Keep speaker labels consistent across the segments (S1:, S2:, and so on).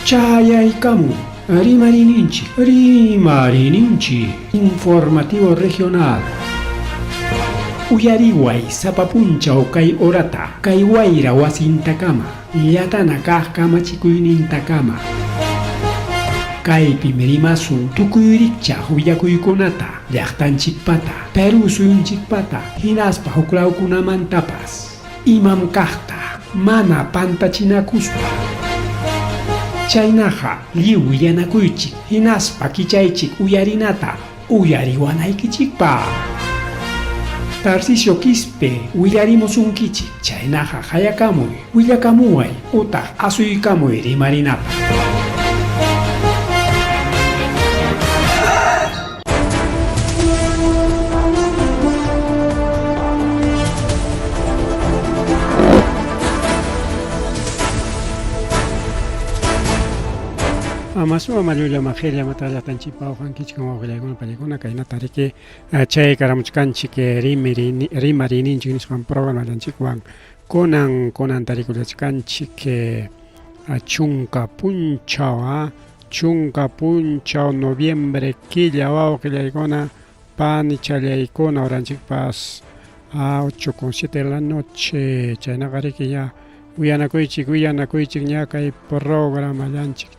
S1: Chayaykamun Rimariyninchik, Rimariyninchik Informativo Regional. Uyariway sapa punchaw kay horata, kay wayra wasintakama, llatana kaq kamachikuynintakama. Kaypim rimasun tukuy rikchaq willakuykunata, llaqtanchikpata, Perú suyunchikpata, hinaspa huklawkunamantapas. Imam kaqta mana pantachinakuspa. Chaynaqa lliw willanakuychik hinaspa kichaychik uyarinata uyariwanaykichikpaq. Tarcisio Quispe willarimusunkichik, chaynaqa qayakamuy, willakamuway utaq asuykamuy rimarinapaq.
S2: Amasua mallulla maqilla matallaqtanchikpa uqankichkan wawqillaykuna pallaykuna kaynata riki chay karamuchkanchik rimariyninchik nisqan programallanchikwan kunan kunan tarikullachkanchik chunka punchaw Chunka punchaw noviembre killa wawqillaykuna, panichallaykuna horanchikpas a ocho con siete de la noche chaynaqa riki ña uyanakuychik willanakuychik ña kay programallanchik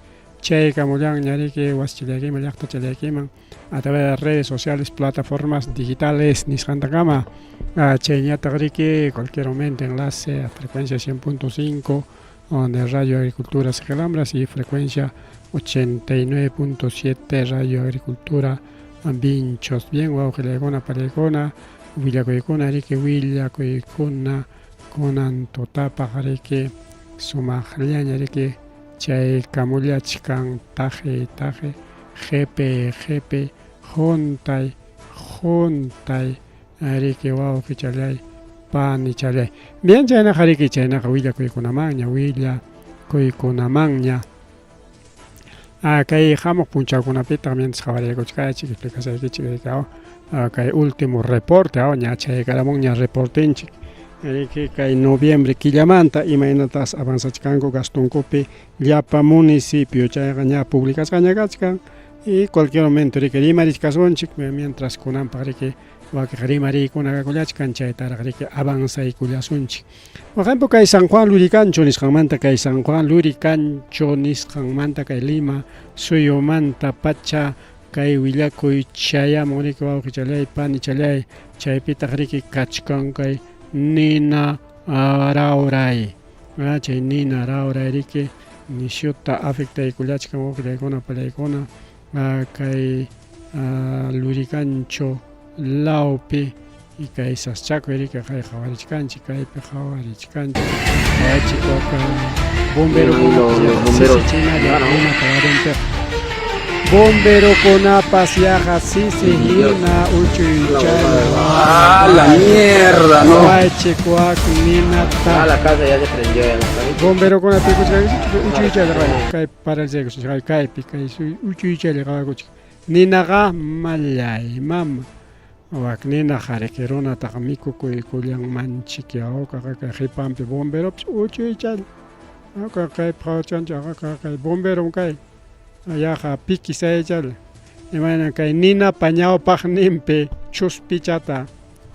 S2: chaykamullanña riki wasichallaykiman llaqtachallaykiman a través de redes sociales plataformas digitales nisqantakama chayñataq riki cualquier momento enlace a frecuencia 100.5 de Radio Agricultura Cejalambras y frecuencia 89.7 Radio Agricultura Vinchos. Bien, wawqillaykuna, pallaykuna, willakuykuna, riki willakuykuna, kunan tutapaq riki sumaqllaña riki chay kamullachkan taqi taqi qhipi qhipi huntay huntay riki wawqichallay panichallay. Bien, chaynaqa riki chaynaqa willakuykunamanña willakuykunamanña. Ah, kay hamuq punchawkunapitaq mientras qhawariykuchkaychik explicasaykichik riki kay último reporte ña chaykaramunña reportenchik riki kay noviembre killamanta imaynatas avanzachkanku gastonkupi llapa municipio chayqa ña publicasqaña kachkan y cualquier momento riki rimarichkasunchik mientras kunanpaq riki wakiq rimariykuna kakullachkan chaytaraq riki avanzaykullasunchik. Por ejemplo, kay San Juan Luricancho nisqanmanta, kay San Juan Luricancho nisqanmanta, kay Lima suyumanta pacha kay willakuy chayamun riki wawqichallay, panichallay, chaypitaq riki kachkan kay nina rawray. Chay nina rawray riki nishuta afectaykullachkan wawqillaykuna, pallaykuna kay Luricancho lawpi y kay saschakuy riki kay qhawarichkanchik kaypi qhawarichkanchik qhawachik bomberokunapas bomberokunapas yaqa sisi hina uchuychalla
S3: ¡Ah, la mierda, no!
S2: Qhawachik wak ninata
S3: Ah, la casa ya se prendió ya la
S2: bomberokuna pikuchkanchik uchuychalla kay para el kaypi kay uchuychalla qhawakuchik Ninaqa mallay mama. Wak ninaqa riki runataqa mikukuykullanmanchik yawkaqa kay qhipanpi bomberopis uchuychalla. Kay kaypi qhawachanchik kay bomberom kay yaqa piki sayachalla. Imaynan kay ninapa ñawpaqninpi chuspichata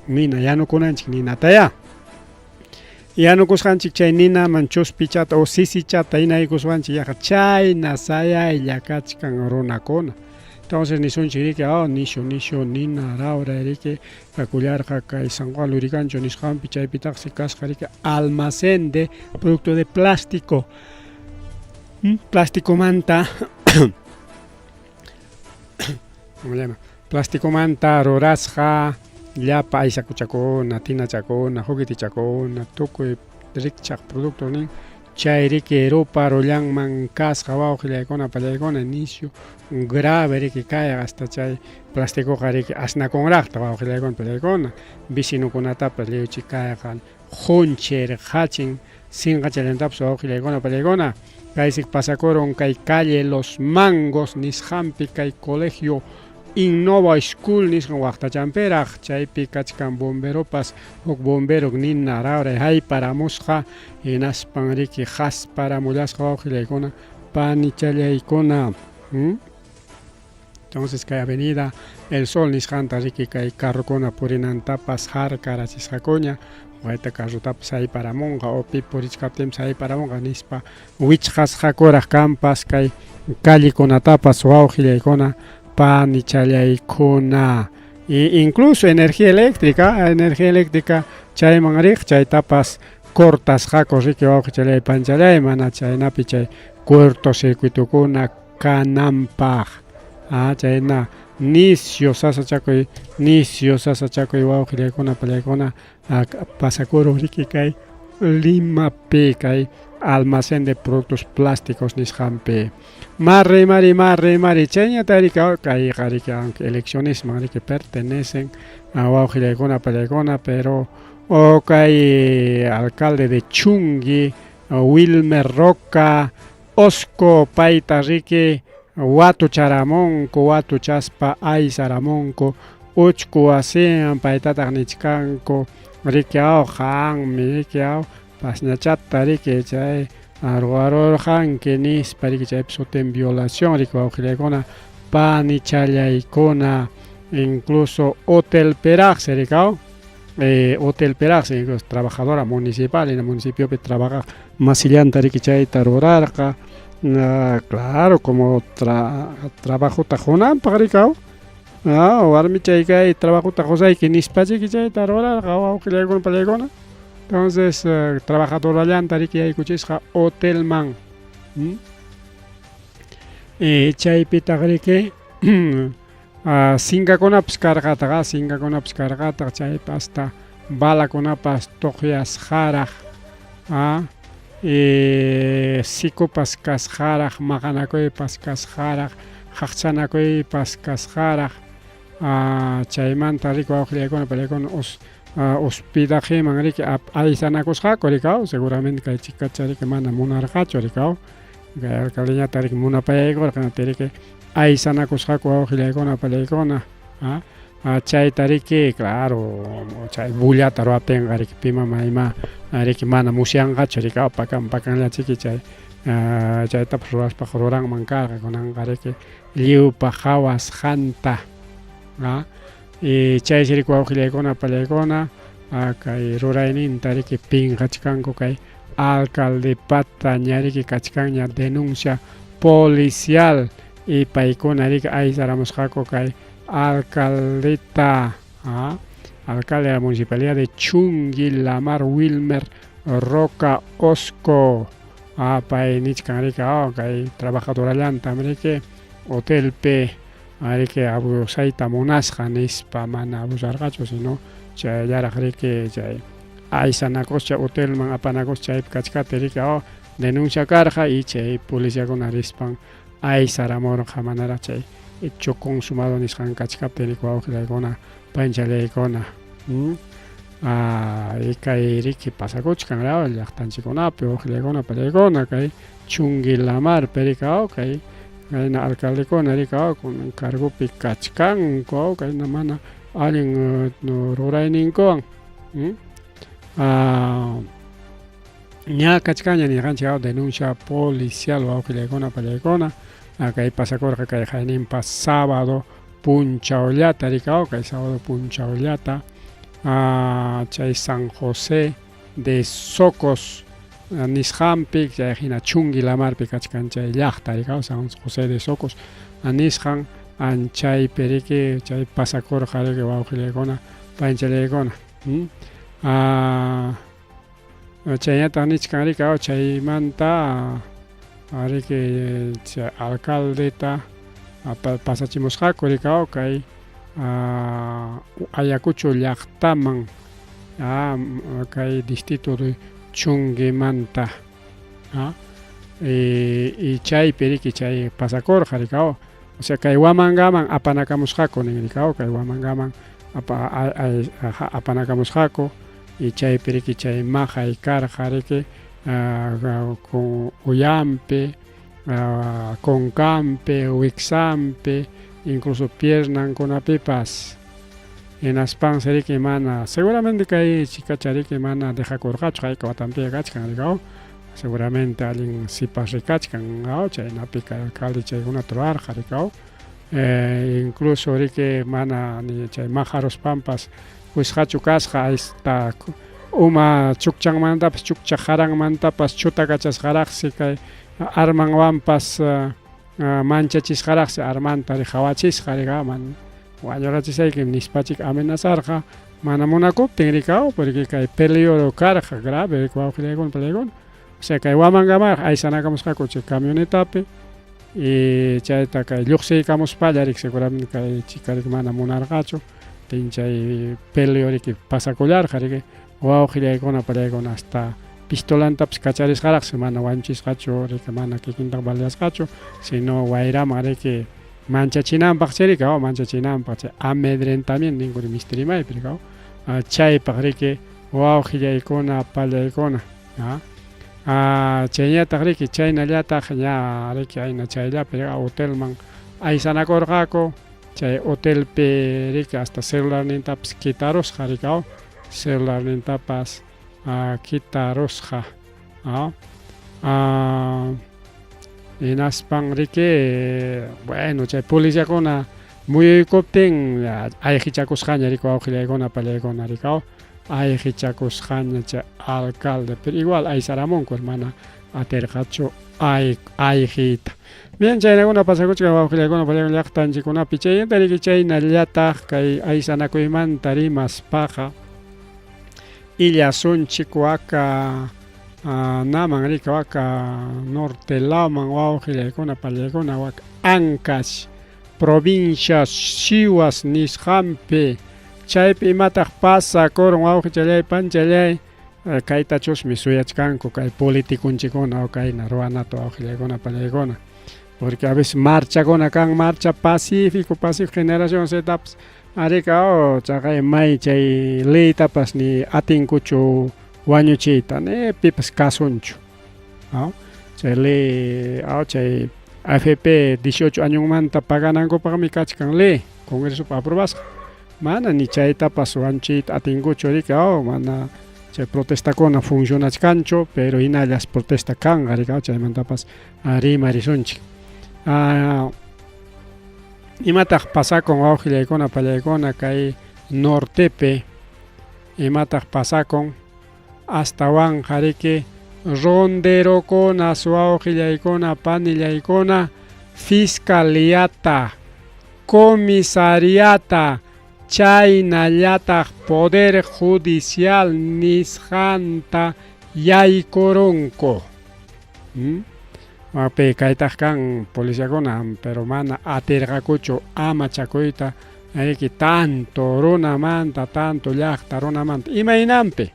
S2: nina yanukunanchik ninatayá. Yanukusqanchik chay ninaman chuspichata o sisichata hinaykuswanchik yaqa chayna sayaylla kachkan runakuna. Entonces nisunchik riki, oh, nishu nishu nina rawray riki kakullarqa kay San Juan Lurigancho nisqanpi chaypitaqsi kasqa riki almacén de producto de plástico. Plasticomanta ¿cómo llama? Plasticomanta rurasqa llapa aysakuchakuna, tinachakuna, juguetichakuna, tukuy rikchaq producto nin chay riki rupa rullanman kasqa wawqillaykuna pallaykuna nisyu grave riki kayqa hasta chay plasticoqa riki asnakunraqta wawqillaykuna pallaykuna vecinokunatapas lliwchi kayqa qunchirqachin sinqachallantapas wawqillaykuna pallaykuna kaysik pasakurun kay calle Los Mangos nisqanpi kay colegio Innova School nisqan waqtachanpiraq chaypi kachkan bomberopas huk bombero nina rawray hayparamusqa hinaspan riki qasparamullasqa wawqillaykuna. panichallaykuna. Entonces kay avenida El Sol nisqanta riki kay carrokuna purinantapas harkarachisqakuña, wayta carrotapas hayparamunqa o pi purichkaptinpas hayparamunqa nispa wichqasqakuraq kanpas kay callekunatapas wawqillaykuna panichallaykuna. Y incluso energía eléctrica, energía eléctrica chayman riq chaytapas cortasqaku riki wawqichalay panchalay mana chaynapi chay cortocircuitokuna kananpaq. Ah, chayna nisyu sasachakuy, nisyu sasachakuy wawqillaykuna pallaykuna pasakurun riki kay Limapi kay almacén de productos plásticos nisqanpi. Marri mari marri mari chayñata riki kayqa riki aunque eleccionisman riki pertenecen a wawqillaykuna pallaykuna pero o kay alcalde de Chungui Wilmer Roca Osco payta riki watucharamunku watuchaspa aysaramunku uchku wasiman paytataq nichkanku riki aw qanmi riki aw pasñachata riki chay ruwarurqanki nispa riki chaypi sutin violación riki wawqillaykuna panichallaykuna incluso hotelpiraqsi riki aw hotelpiraqsi incluso trabajadora municipal hina municipiopi trabajaq masillanta riki chayta rurarqa claro como trabajota qunanpaq riki aw warmichay kay trabajota qusayki nispachiki chayta rurarqa wawqillaykuna pallaykuna. Entonces trabajadorallanta riki yaykuchisqa hotelman. Chaypitaq riki sinkakunapas karqataq, sinkakunapas karqataq chaypi hasta balakunapas tuqyasqaraq, sikupas kasqaraq, maqanakuypas kasqaraq, qaqchanakuypas kasqaraq, chaymanta riki wawqillaykuna pallaykuna hospedajeman riki aysanakusqaku riki seguramente kay chikacha riki mana munarqachu riki kay alcaldeñata riki munapayaykurqa riki aysanakusqaku wawqillaykuna pallaykuna chayta riki claro chay bullata ruwaptinqa riki pimama ima riki mana musyanqachu riki pakan pakanllachiki chay chaytapas ruwaspaqa ruranman karqa kunanqa riki lliwpa qhawasqanta. Chaysi riki wawqillaykuna pallaykuna kay rurayninta riki pinqachkanku kay alcaldepata ña riki kachkanña denuncia policial y paykuna riki aysaramusqaku kay alcaldeta alcalde de la municipalidad de Chungui Lamar Wilmer Roca Osco pay nichkan riki kay trabajadorallantam riki hotelpi riki abusayta munasqa nispa mana abusarqachu sino chayllaraq riki chay aysanakuscha hotelman apanakuscha chaypi kachkaptin riki denuncia karqa y chay policiakuna rispan aysaramurqa manaraq chay hecho consumado nisqan kachkaptin riki wawqillaykuna panchallaykuna. Kay riki pasakuchkan llaqtanchikkunapi wawqillaykuna pallaykuna kay Chungui Lamarpi riki kay kayna alcaldekuna riki kunan cargopi kachkanku kayna mana allin rurayninkuwan. Ña kachkanña nirqanchik denuncia policial wawqillaykuna pallaykuna kay pasakurqa kay qayninpa sábado punchawllata riki kay sábado punchawllata chay San José de Socos nisqanpi chay hina Chungui Lamarpi kachkan chay llaqta riki San José de Socos nisqan chaypi riki chay pasakurqa riki wawqillaykuna panchallaykuna. Chaynataq nichkan riki chaymanta riki chay alcaldeta pasachimusqaku riki kay Ayacucho llaqtaman kay distrito de Chunguimanta y chaypi riki chay pasakurqa riki osea kay Huamangaman apanakamusqaku nin riki kay Huamangaman apanakamusqaku y chaypi riki chay maqay karqa riki uyampi kunkanpi wiksampi incluso piernankunapipas hinaspansi riki mana seguramente kay chikacha riki mana dejakurqachu hayka watanpiña kachkan riki. Seguramente allin sipas rikachkan, aw chaynapi kay alcalde chaykunata ruwarqa riki, aw. Incluso riki mana ni chay maqaruspampas wisqachu kasqa hasta uma chukchanmantapas chukcha qaranmantapas chutakachasqaraqsi kay armanwanpas manchachisqaraqsi armanta ri qawachisqa riki man wañurachisaykim nispachik amenazarqa mana munakuptin riki aw porque kay peligro karqa grave riki wawqillaykuna palaykuna o sea kay Huamangamaraq aysanakamusqaku chay camionetapi y chayta kay lluqsiykamuspalla riki seguramente kay chica riki mana munarqachu tin chay peleo riki pasakullarqa riki wawqillaykuna palaykuna hasta pistolantapas kacharisqaraqsi mana wañuchisqachu riki mana kikintaq baleasqachu sino wayraman riki manchachinanpaq chay riki aw manchachinanpaq chay amedrentamiento ninku misti rimaypi riki aw chaypaq riki wawqillaykuna pallaykuna chayñataq riki chaynallataq ña riki ayna chayllapi hotelman aysanakurqaku chay hotelpi riki hasta celularnintapas quitarusqa riki aw celularnintapas quitarusqa aw hinaspan riki bueno chay policiakuna muyuykuptin ayqichakusqaña riki wawqillaykuna pallaykuna riki aw ayqichakusqaña chay alcalde pero igual aysaramunku mana atirqachu ayqiyta. Bien chaynakuna pasakuchkan wawqillaykuna pallaykuna llaqtanchikkunapi chaynata riki chaynallataq kay aysanakuymanta rimaspaqa illasunchik waka naman riki waka norte lawman wawqillaykuna pallaykuna waka Ancash provincia Sihuas nisqanpi chaypi imataq pasakurun wawqichallay panchallay kaytachusmi suyachkanku kay politiconchikuna o kayna ruwanata wawqillaykuna pallaykuna porque a veces marchakuna kan marcha pacífico pacífico generación Ztapas arika o chaqay may chay leytapas ni atinkuchu wañuchiyta ni pipas kasunchu aw chay ley aw chay AFP 18 añonmanta paganankupaqmi kachkan ley congresopa aprobasqa mana ni chaytapas wañuchiyta atinkuchu riki aw mana chay protestakuna funcionachkanchu pero hinallas protesta kanqa riki aw chaymantapas rimarisunchik. Imataq pasakun wawqillaykuna pallaykuna kay nortepi imataq pasakun astawanqa riki ronderokuna wawqillaykuna panillaykuna fiscaliata comisariata chaynallataq poder judicial nisqanta yaykurunku. Pi kaytaq kan policiakuna pero mana atirqakuchu amachakuyta riki tanto runamanta tanto llaqta runamanta imaynanpi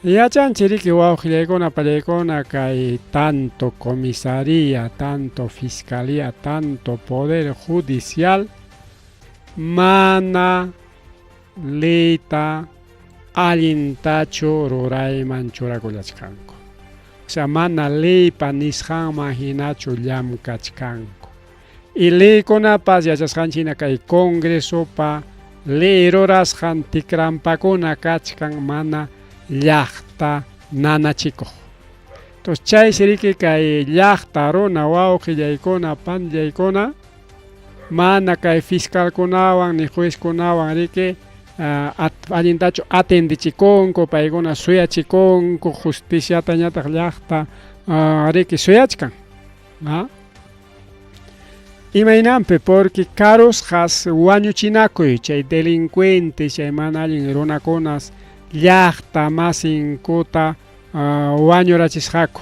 S2: yachanchik riki wawqillaykuna pallaykuna kay tanto comisaría tanto fiscalía tanto poder judicial mana leyta allintachu rurayman churakullachkanku o sea mana leypa nisqanman hinachu llamkachkanku y leykunapas yachasqanchik hina kay congresopa ley rurasqan tikrampakuna kachkan mana llaqta nanachikuq entonces chaysi riki kay llaqta runa wawqillaykuna panillaykuna mana kay fiscalkunawan ni juezkunawan riki allintachu atendichikunku paykuna suyachikunku justiciatañataq llaqta riki suyachkan. Imaynanpi porque karusqas wañuchinakuy chay delincuentes chay mana allin runakunas llaqta masinkuta wañurachisqaku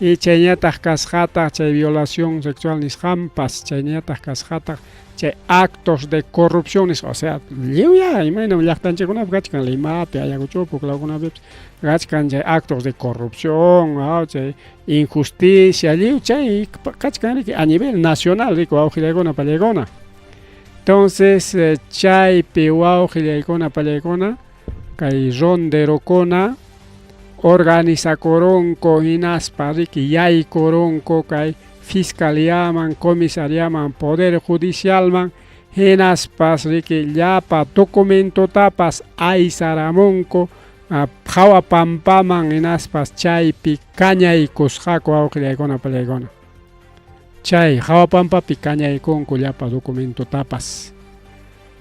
S2: y chayñataq kasqataq chay violación sexual nisqanpas chayñataq kasqataq chay actos de corrupción nisqa o sea lliw ya imaynam llaqtanchikkunapi kachkan Limapi Ayacuchopi huk lawkunapipas kachkan chay actos de corrupción chay injusticia lliw chay kachkan riki a nivel nacional riki wawqillaykuna pallaykuna entonces chaypi wawqillaykuna pallaykuna kay ronderokuna organizakurunku hinaspa riki yaykurunku kay fiscaliaman comisariaman poder judicialman hinaspas riki llapa documentotapas aysaramunku. Hawa pampaman hinaspas chaypi kañaykusqaku wawqillaykuna pallaykuna. Chay hawa pampapi kañaykunku llapa documentotapas.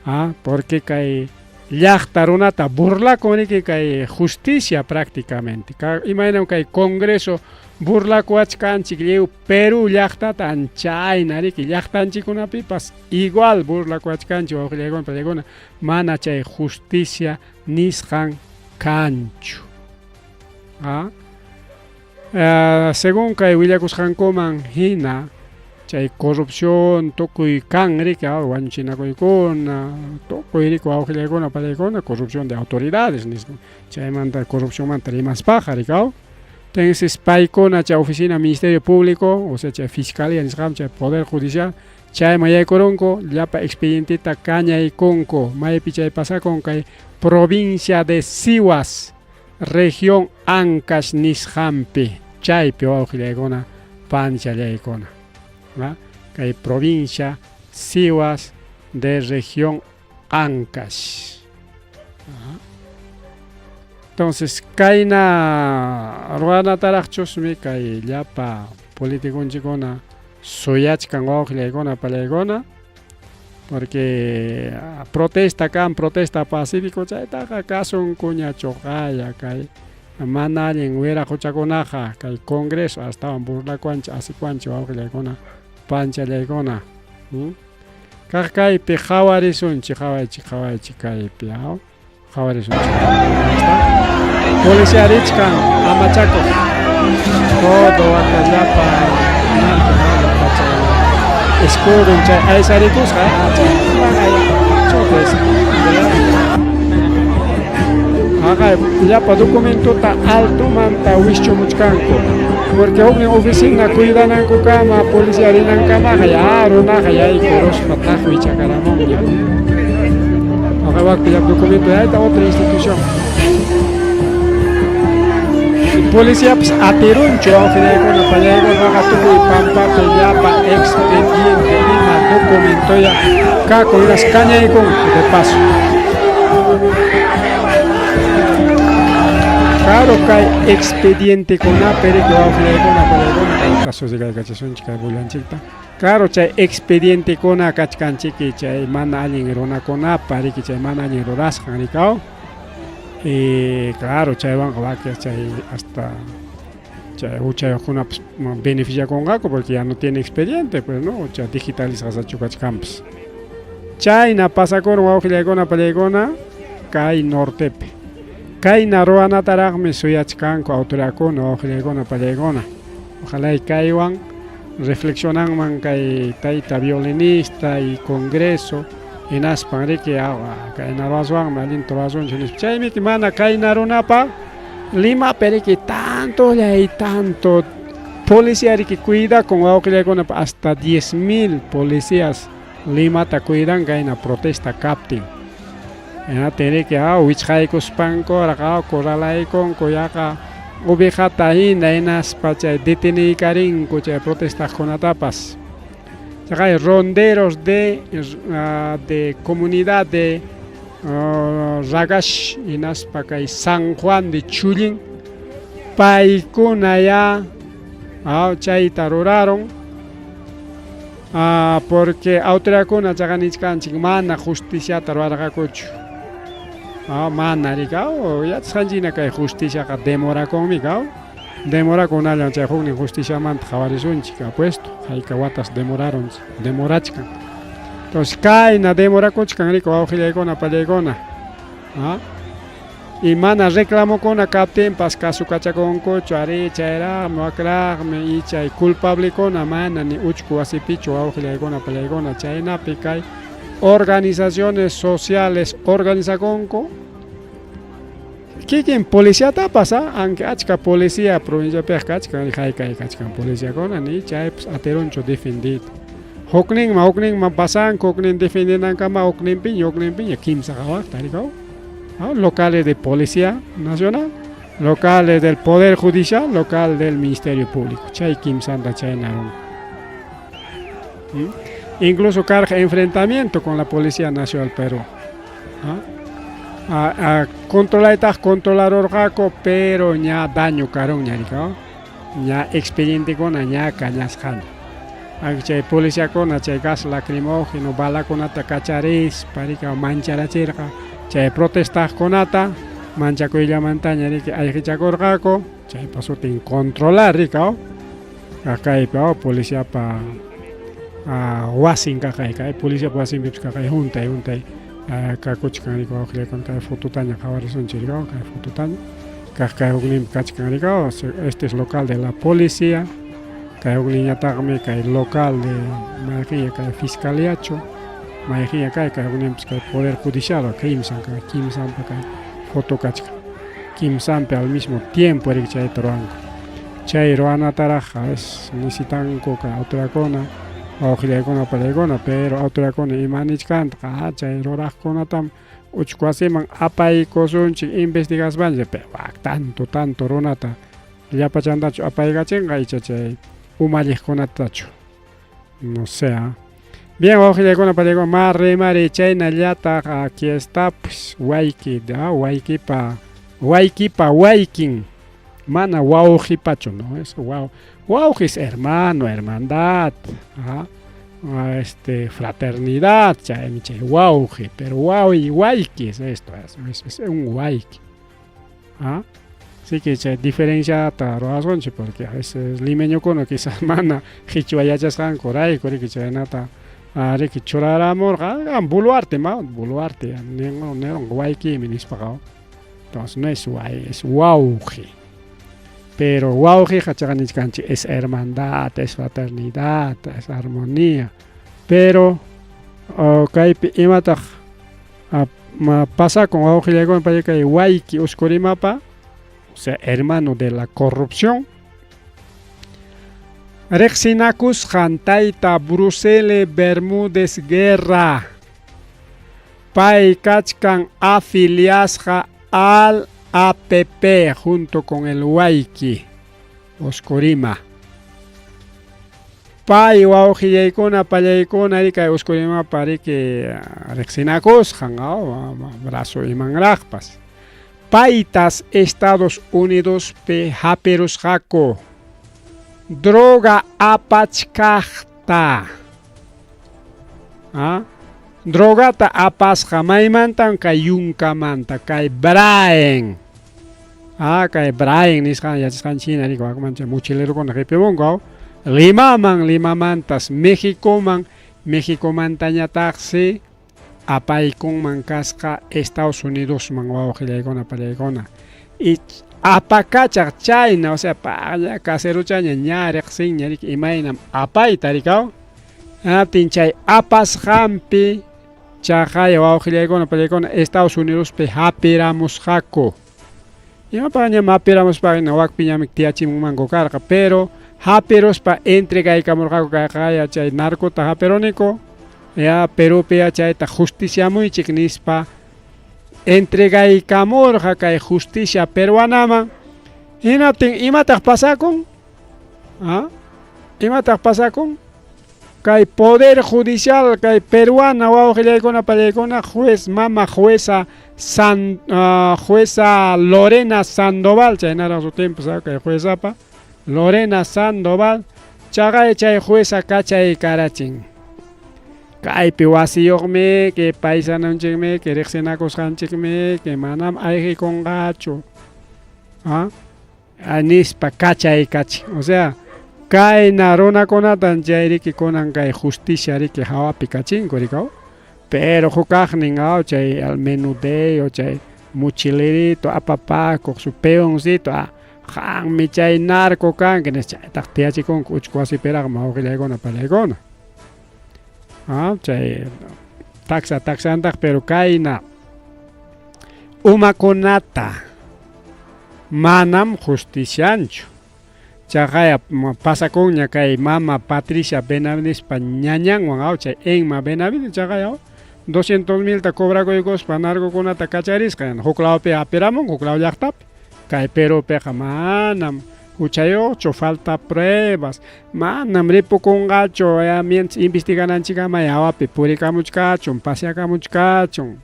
S2: Ah, porque kay llaqta runata burlakun riki kay justicia prácticamente. Imaynam kay Congreso burlakuwachkanchik lliw Perú llaqtata anchayna riki llaqtanchikkunapipas igual burlakuwachkanchik wawqillaykuna pallaykuna mana chay justicia nisqan kanchu. Ah? Según kay willakusqankuman hina chay corrupción tukuy kan riki wañuchinakuykuna tukuy riki wawqillaykuna pallaykuna corrupción de autoridades nispa chaymanta corrupcionmanta rimaspaqa riki entonces paykuna chay oficina ministerio público o sea chay fiscalía nisqam chay poder judicial chayman yaykurunku llapa expedienteta kañaykunku maypi chay pasakun kay provincia de Sihuas región Ancash nisqanpi chaypi wawqillaykuna panchallaykuna kay provincia Sihuas de región Ancash. Entonces kayna ruwanataraqchusmi kay llapa politiconchikuna suyachkan wawqillaykuna pallaykuna porque protesta kan protesta pacífico chaytaqa kasunkuña chuqaya kay mana allin wiraquchakunaqa kay congreso astawan burlakuanchik asikuanchik wawqillaykuna panchallaykuna. Kaq kaypi qhawarisunchik qhawaychik qhawaychik kaypi qhawarisunchik. Policía richkan amachakuq todo acá llapa escudon chay aysarikusqa haqay llapa documentota altomanta wischumuchkanku porque huknin oficina cuidanankukama policía rinankamaqa ya runaqa yaykuruspa taqwichakaramunña. Haqay wakpi llapa documento yayta otra institución. Policiapas atirunchu wawqillaykuna pallaykunaqa tukuy pampapi llapa expediente ima documentoya kakun hinas kañaykunku de paso. Claro kay expedientekunapi riki wawqillaykuna pallaykuna kayta susiqaykachisunchik kay bullanchikta. Claro chay expedientekuna kachkanchiki chay mana allin runakunapa riki chay mana allin rurasqan rikaw. Y claro chaywanqa wakin chay hasta chay huchayuqkunapas beneficiakunqaku porque ya no tiene expediente pues no chay digitalizasqachu kachkanpas. Chayna pasakurun wawqillaykuna pallaykuna kay nortepi. Kayna ruwanataraqmi suyachkanku autoridadkuna wawqillaykuna pallaykuna. Ojalá kaywan reflexionanman kay tayta violinista y congreso hinaspan riki kayna ruwaswanmi allinta ruwasunchik nispa. Chaymi mana kayna runapa Limapi riki tantolla y tanto policía riki cuidakun wawqillaykunapa hasta 10,000 policías Limata cuidan kayna protesta kaptin. Hinaptin riki wichqaykuspankuraq corralaykunku yaqa ovejata hina hinaspa chay deteniykarinku chay protestaqkunatapas. Chaqay ronderos de comunidad de Ragash hinaspa kay San Juan de Chullin paykuna ya chayta ruraron porque autoridadkuna chaqa nichkanchik mana justiciata rurarqakuchu. Mana riki yachasqanchikna kay justiciaqa demorakunmi demorakunallan chay huknin justiciamanta qhawarisunchik apuesto hayka watas demoraron demorachkan. Entonces kayna demorakuchkan riki wawqillaykuna pallaykuna. Y mana reclamokuna kaptinpas kasukachakunkuchu arí chayraqmi wakraqmi y chay culpablekuna mana ni uchku wasipichu wawqillaykuna pallaykuna chaynapi kay organizaciones sociales organizakunku kikin policiatapas aunque achka policía provinciapiqa kachkan haykay kachkan policiakuna ni chaypas atirunchu defendiyta. Hukninman hukninman pasanku huknin defendinankama hukninpiña hukninpiña kimsa qhawaqta rikaw. Locales de Policía Nacional, locales del Poder Judicial, local del Ministerio Público. Chay kimsanta chaynarun. Incluso carga enfrentamiento con la Policía Nacional Perú. Controlaytaq controlarurqaku, pero ña daño karunña rika, ña expedientekuna ña kañasqaña. Chay policiakuna chay gas lacrimógeno balakunata kacharispa rika mancharachirqa chay protestaqkunata, manchakuyllamantaña riki ayqichakurqaku, chaypa sutin controlar rika. Kaypi policiapa wasin kaqay, kay policiapa wasinpipas kaqay huntay huntay kakuchkan rika wawqillaykuna, kay fototaña qhawarisunchik rika, kay fototaña kaq kay hukninpi kachkan rika. Este es local de la policía, kay hukninñataqmi kay local de mayqinya kay fiscaliachu mayqinya kay kay hukninpas kay poder judicial, kimsan kay kimsanpa kay foto kachkan, kimsanpi al mismo tiempo riki chayta ruwanku. Chay ruwanataraq a veces necesitanku kay autoridadkuna, wawqillaykuna, pallaykuna, pero autoridadkuna ima nichkantaq, chay ruraqkunatam uchku wasiman apaykusunchik investigaspanchik, pero tanto tanto runata llapachantachu apaykachinqa icha chay umalliqkunatachu, no sé. Bien, wawqillaykuna, pallaykuna, ma rimari chaynallataq. Aquí está pues wayki, waykipa waykipa waykin, mana wawqipachu, no es waw, wawqi es hermano, hermandad, fraternidad, chaymi chay wawqi, pero wawi wayki es esto, es un wayki. Así que chay diferenciata ruwasunchik, porque a veces limeñokuna quizás mana qichwa yachasqankurayku riki chaynata riki churaramurqa Boluarte ma Boluarte nirunqa waykimi nispaqa. Entonces no es way, es wawqi. Pero wawqiqa chaqa nichkanchik es hermandad, es fraternidad, es armonía. Pero kaypi imataq pasakun wawqillaykuna pay kay wayki Oscorimapa, o sea, hermano de la corrupción. Riqsinakusqan tayta Brusele Bermúdez Guerra. Pay kachkan afiliasqa al APP junto con el Wayki Oscorima. Pay wawqillaykuna pallaykuna kay Oscorimapa riki riqsinakusqan brazo imanraqpas. Paytas Estados Unidospi hapirusqaku droga apachkaqta. Drogata apasqa maymantan kay yunkamanta kay Braen. Kay Braen nisqan yachasqanchik hina riki wakman chay mochilerokuna qipimunku Limaman, Limamantas Mexicoman, Mexicomantañataqsi apaykunman kasqa Estados Unidosman wawqillaykuna pallaykuna. Y apakachaq chayna, o sea, paqlla caserochaña ña riqsinña riki imaynam apayta rikaw. Hinaptin chay apasqanpi chaqay wawqillaykuna pallaykuna Estados Unidospi hapiramusqaku. Imapaqñam hapiramuspa hina wakpiñami tiyachimunmanku karqa, pero hapiruspa entregaykamurqaku kayqaya chay narcota hapiruniku, ya Perupi chayta justiciamuychik nispa entregaykamurqa kay justicia peruanaman. Hinaptin imataq pasakun? Imataq pasakun? Kay poder judicial kay peruana wawqillaykuna pallaykuna juez mama jueza San jueza Lorena Sandoval, chaynaraq sutinpas kay juezapa Lorena Sandoval, chaqay chay jueza kachaykarachin. Kaypi wasiyuqmi, kay paisanunchikmi, kay riqsinakusqanchikmi, kay manam ayqikunqachu. Nispa kachaykachin. O sea, kayna runakunatan chay riki kunan kay justicia riki hawapi kachinku rikaw. Pero hukaqnin chay al menudeo, chay mochilerito apapakuq su peoncito, qanmi chay narco kanki nispa chaytaq tiyachikunku uchku wasipiraqmi wawqillaykuna pallaykuna. Chay taksa taksantaq, pero kayna umakunata manam justicianchu. Chaqaya pasakunña kay mama Patricia Benavidespa ñañanwan chay Emma Benavides chaqaya 200 milta cobrakuykuspa narcokunata kacharisqa huk lawpi hapiramun huk law llaqtapi. Kay Perupiqa manam huchayuqchu, falta pruebas, manam ripukunqachu, mientras investigananchikkama hawapi purikamuchkachun, paseakamuchkachun.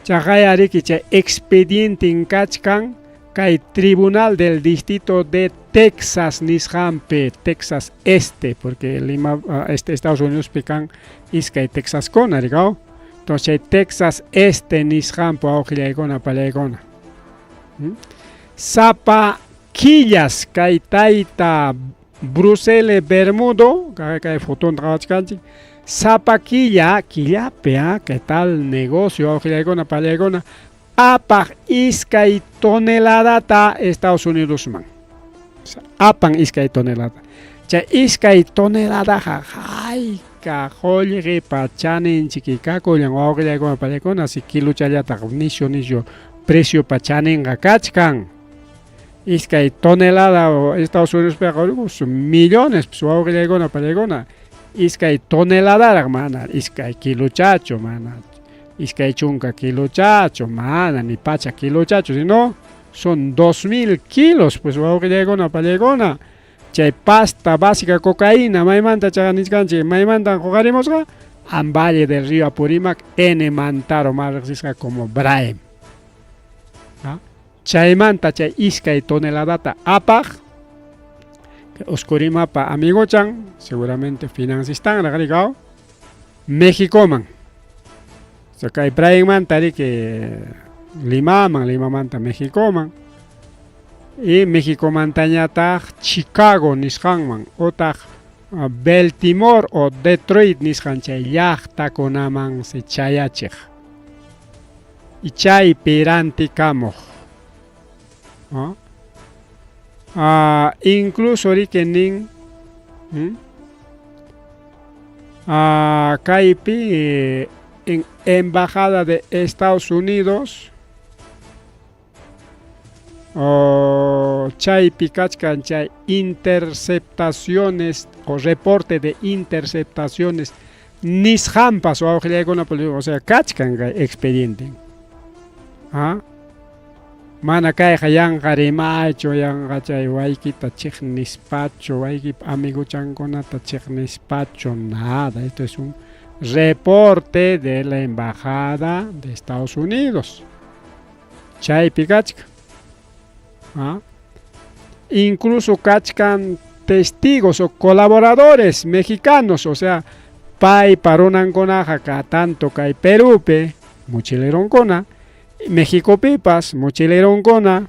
S2: Chaqaya riki chay expedienten kachkan kay Tribunal del Distrito de Texas nisqanpi, Texas Este, porque Lima, este Estados Unidos kan iskay Texaskuna, rikaw. Entonces chay Texas Este nisqanpi wawqillaykuna pallaykuna. Sapa killas kay tayta Brucele Bermudo, kay fotonta qawachkanchik, sapa killa, killapi, ¿qué tal negocio wawqillaykuna pallaykuna? Apaq iskay toneladata Estados Unidosman. Apan iskay tonelada. Chay iskay toneladaqa hayka qullqipa chaninchik kakullan wawqillaykuna pallaykuna, si kiluchallataq nisyu nisyu preciopa chaninqa kachkan. Iskay tonelada Estados Unidospiqa millones pues wawqillaykuna pallaykuna. Iskay toneladaraq mana iskay kiluchachu, mana iskay chunka kiluchachu, mana ni pacha kiluchachu, sino son 2000 kilos pues wawqillaykuna pallaykuna. Chay pasta básica cocaína maymanta chaqa nichkanchik, maymantan huqarimusqa am Valle del Río Apurímac, N Mantaro, más riqsisqa como Braem. Chaymanta chay iskay toneladata apaq Oscurimapa amigochan, seguramente financistan rikaw Mexicoman. So kay Braemmanta riki Limaman, Limamanta Mexicoman. Y Mexicomantañataq Chicago nisqanman utaq Baltimore o Detroit nisqan chay llaqtakunaman se chayachiq. Y chaypi rantikamuq. ¿No? Incluso riki nin kaypi en Embajada de Estados Unidos o chaypi kachkan chay interceptaciones o reporte de interceptaciones nisqanpas wawqillaykuna, o sea, kachkan kay expediente. Mana kayqa yanqa rimaychu, yanqa chay waykita chiqnispachu, waykipa amiguchankunata chiqnispachu, nada. Esto es un reporte de la Embajada de Estados Unidos. Chaypi kachkan. Incluso kachkan testigos o colaboradores mexicanos, o sea, paypa runankunaqa ka tanto kay Perúpi mochileronkuna, Mexicopipas mochileronkuna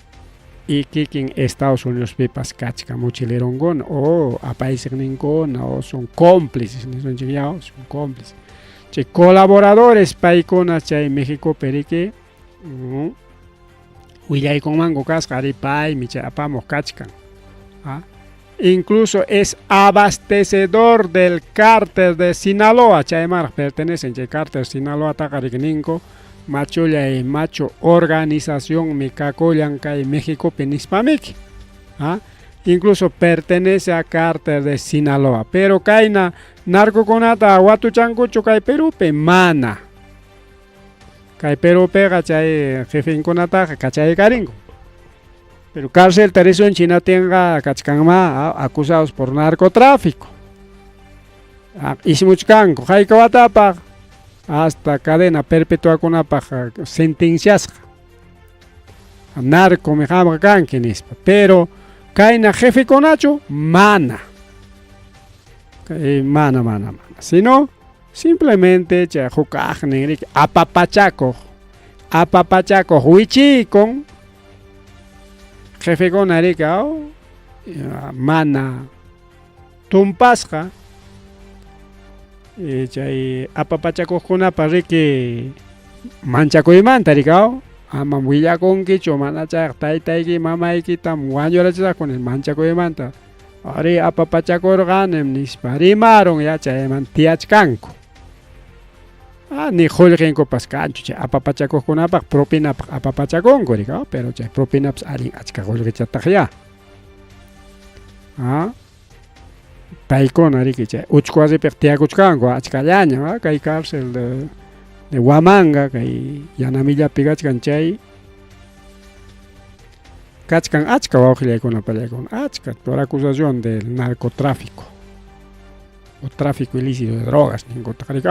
S2: y kikin Estados Unidos pipas kachkan mochileronkuna o apaysiqninkuna o son cómplices, nisunchik son cómplices. Chay colaboradores paykuna chay Mexicopi riki willaykunmanku kasqa ari paymi chay apamuq kachkan. Incluso es abastecedor del cártel de Sinaloa, chaymanraq pertenecen chay cártel Sinaloa taqa riki ninku machullay machu organización kakullan kay Mexicopi nispamiki. Incluso pertenece a cártel de Sinaloa, pero kayna narcokunata watuchankuchu kay Perúpi mana. Kay Perúpiqa chay jefenkunataqa kachaykarinku. Pero cárcel risunchik hinaptinqa kachkanma acusados por narcotráfico. Ismuchkanku hayka watapaq hasta cadena perpetuakunapaq sentenciasqa. Narcomi qamqa kanki nispa. Pero kayna jefekunachu mana. Mana, mana, mana. Sino simplemente chay huk kaqnin riki apapachakuq, apapachakuq wichiykun jefekuna riki mana tumpasqa chay apapachakuqkunapa riki manchakuymanta riki amam willakunkichu mana chayqa taytayki mamaykitam wañurachisaqku nispa manchakuymanta ari apapachakurqanim nispa rimarun ya chayman tiyachkanku. Ni qullqinkupas kanchu chay apapachakuqkunapaq propinapaq apapachakunku riki pero chay propinapas allin achka qullqichataq ya. Paykuna riki chay uchku wasipiqa tiyakuchkanku achkallaña kay cárcel de Huamanga kay Yanamillapi kachkan chay kachkan achka wawqillaykuna pallaykuna achka por acusación del narcotráfico o tráfico ilícito de drogas ninkutaq riki.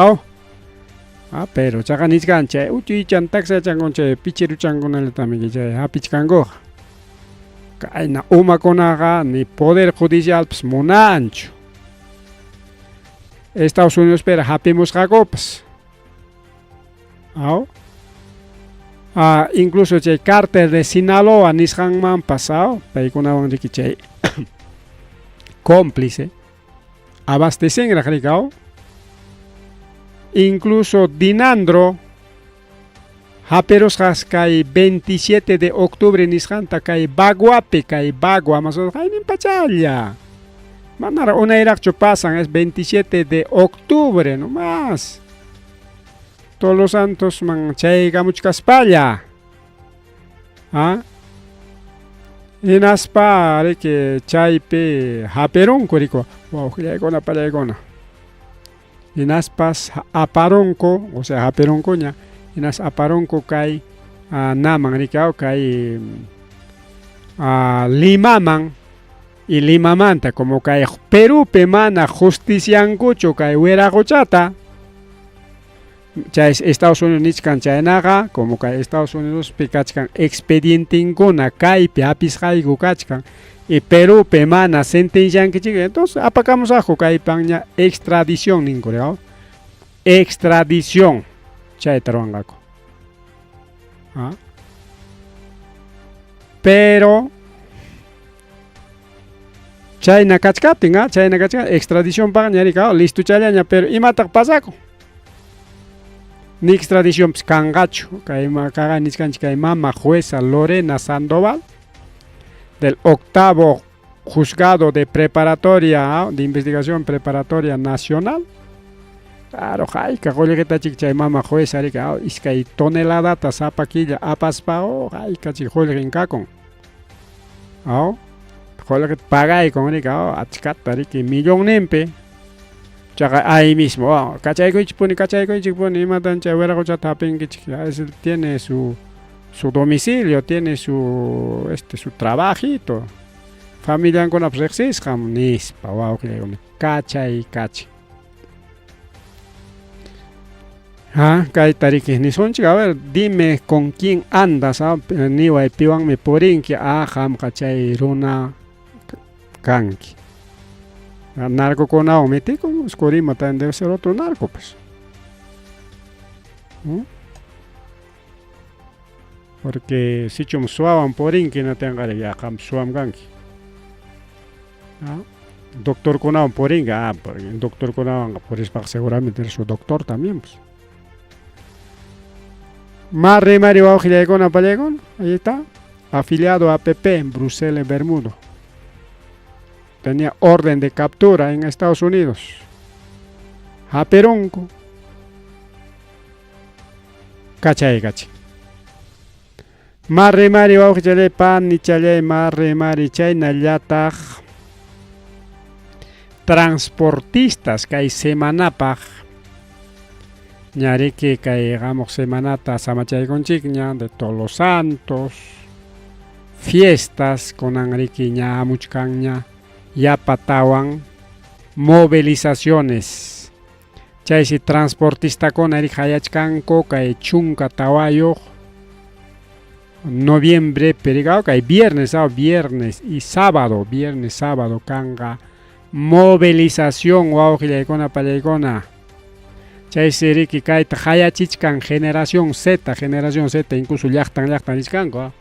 S2: Ah, pero chaqa nichkan chay uchuychan taksachan chay pichiruchankunallatami chay hapichkankuqa. Kayna umakunaqa ni poder judicialpas munanchu. Estados Unidos pero hapimusqakupas. Aw? Ah, incluso chay cártel de Sinaloa nisqanmanpas, aw? Paykunawan riki chay cómplice abastecenraq riki, aw? Incluso Dinandro hapirusqas kay 27 de octubre nisqanta kay Baguapi, kay Bagua, más o menos, haynin pachalla. Manara unayraqchu pasan, es 27 de octubre nomás. Todos Santos man chaykamuchkaspalla. ¿Ah? Hinaspa riki chaypi hapirunku riku wawqillaykuna pallaykuna. Hinaspas aparunku, o sea, hapirunkuña, hinas aparunku kay naman riki kay Limaman y Limamanta como kay Perupi mana justiciankuchu kay wiraquchata. Chay Estados Unidos nichkan chaynaqa, como kay Estados Unidos kachkan expedientinkuna kaypi hapisqayku kachkan y Perupi mana sentenciankichik, entonces apakamusaqku kaypanña extradición ninku, ¿no? Extradición chayta ruwanqaku. ¿Ah? Pero chayna kachkaptin, ¿ah? Chayna kachkaptin, extradición paqa rika, listo challaña, pero imataq pasakun? Ni extradición pues, kanqachu, kay kaqa nichkanchik kay mama jueza Lorena Sandoval del octavo juzgado de preparatoria, de investigación preparatoria nacional. Claro, hayka qullqitachik chay mama jueza rika, iskay toneladata sapa killa apaspa, hayka chik qullqin kakun. Aw, qullqita pagaykun rika, achkata riki millonninpi. Chaqa ahí mismo, kachaykuychikpuni, kachaykuychikpuni, imatan chay wiraquchata hapinkichik, tiene su domicilio, tiene su su trabajito. Familiankunapas riqsisqam nispa wawqillaykuna kachay kachin. Ah, kayta riki nisunchik, a ver, dime con quién andas, niway piwanmi purinki, ah, qamqa chay runa kanki. Narcokunawan mitikun, Oscorima también debe ser otro narco, pues. ¿Mm? Porque sichum suawan purinki, no tenga ya qam suam kanki. ¿Ah? Doctorkunawan purinki, ah, porque doctorkunawan purispaqa seguramente eres su doctor también, pues. Marri Mari wawqillaykuna pallaykuna, ahí está. Afiliado a APP en Bruselas, Bermudo. Tenía orden de captura en Estados Unidos. Hapirunku. Kachay kachay. Marri mari wawqichalay panichalay marri mari chaynallataq transportistas kay semanapaq ñariki kay hamuq semanata samachaykunchikña de Todos los Santos, fiestas kunan riki ña hamuchkanña yapatawan movilizaciones. Chaysi transportistakuna riki hayachkanku kay 14 noviembre perigao kay viernes, viernes y sábado, viernes, sábado kanqa movilización wawqillaykuna pallaykuna. Chaysi riki kayta hayachichkan generación Z, generación Z incluso llaqtan llaqtan nichkanku,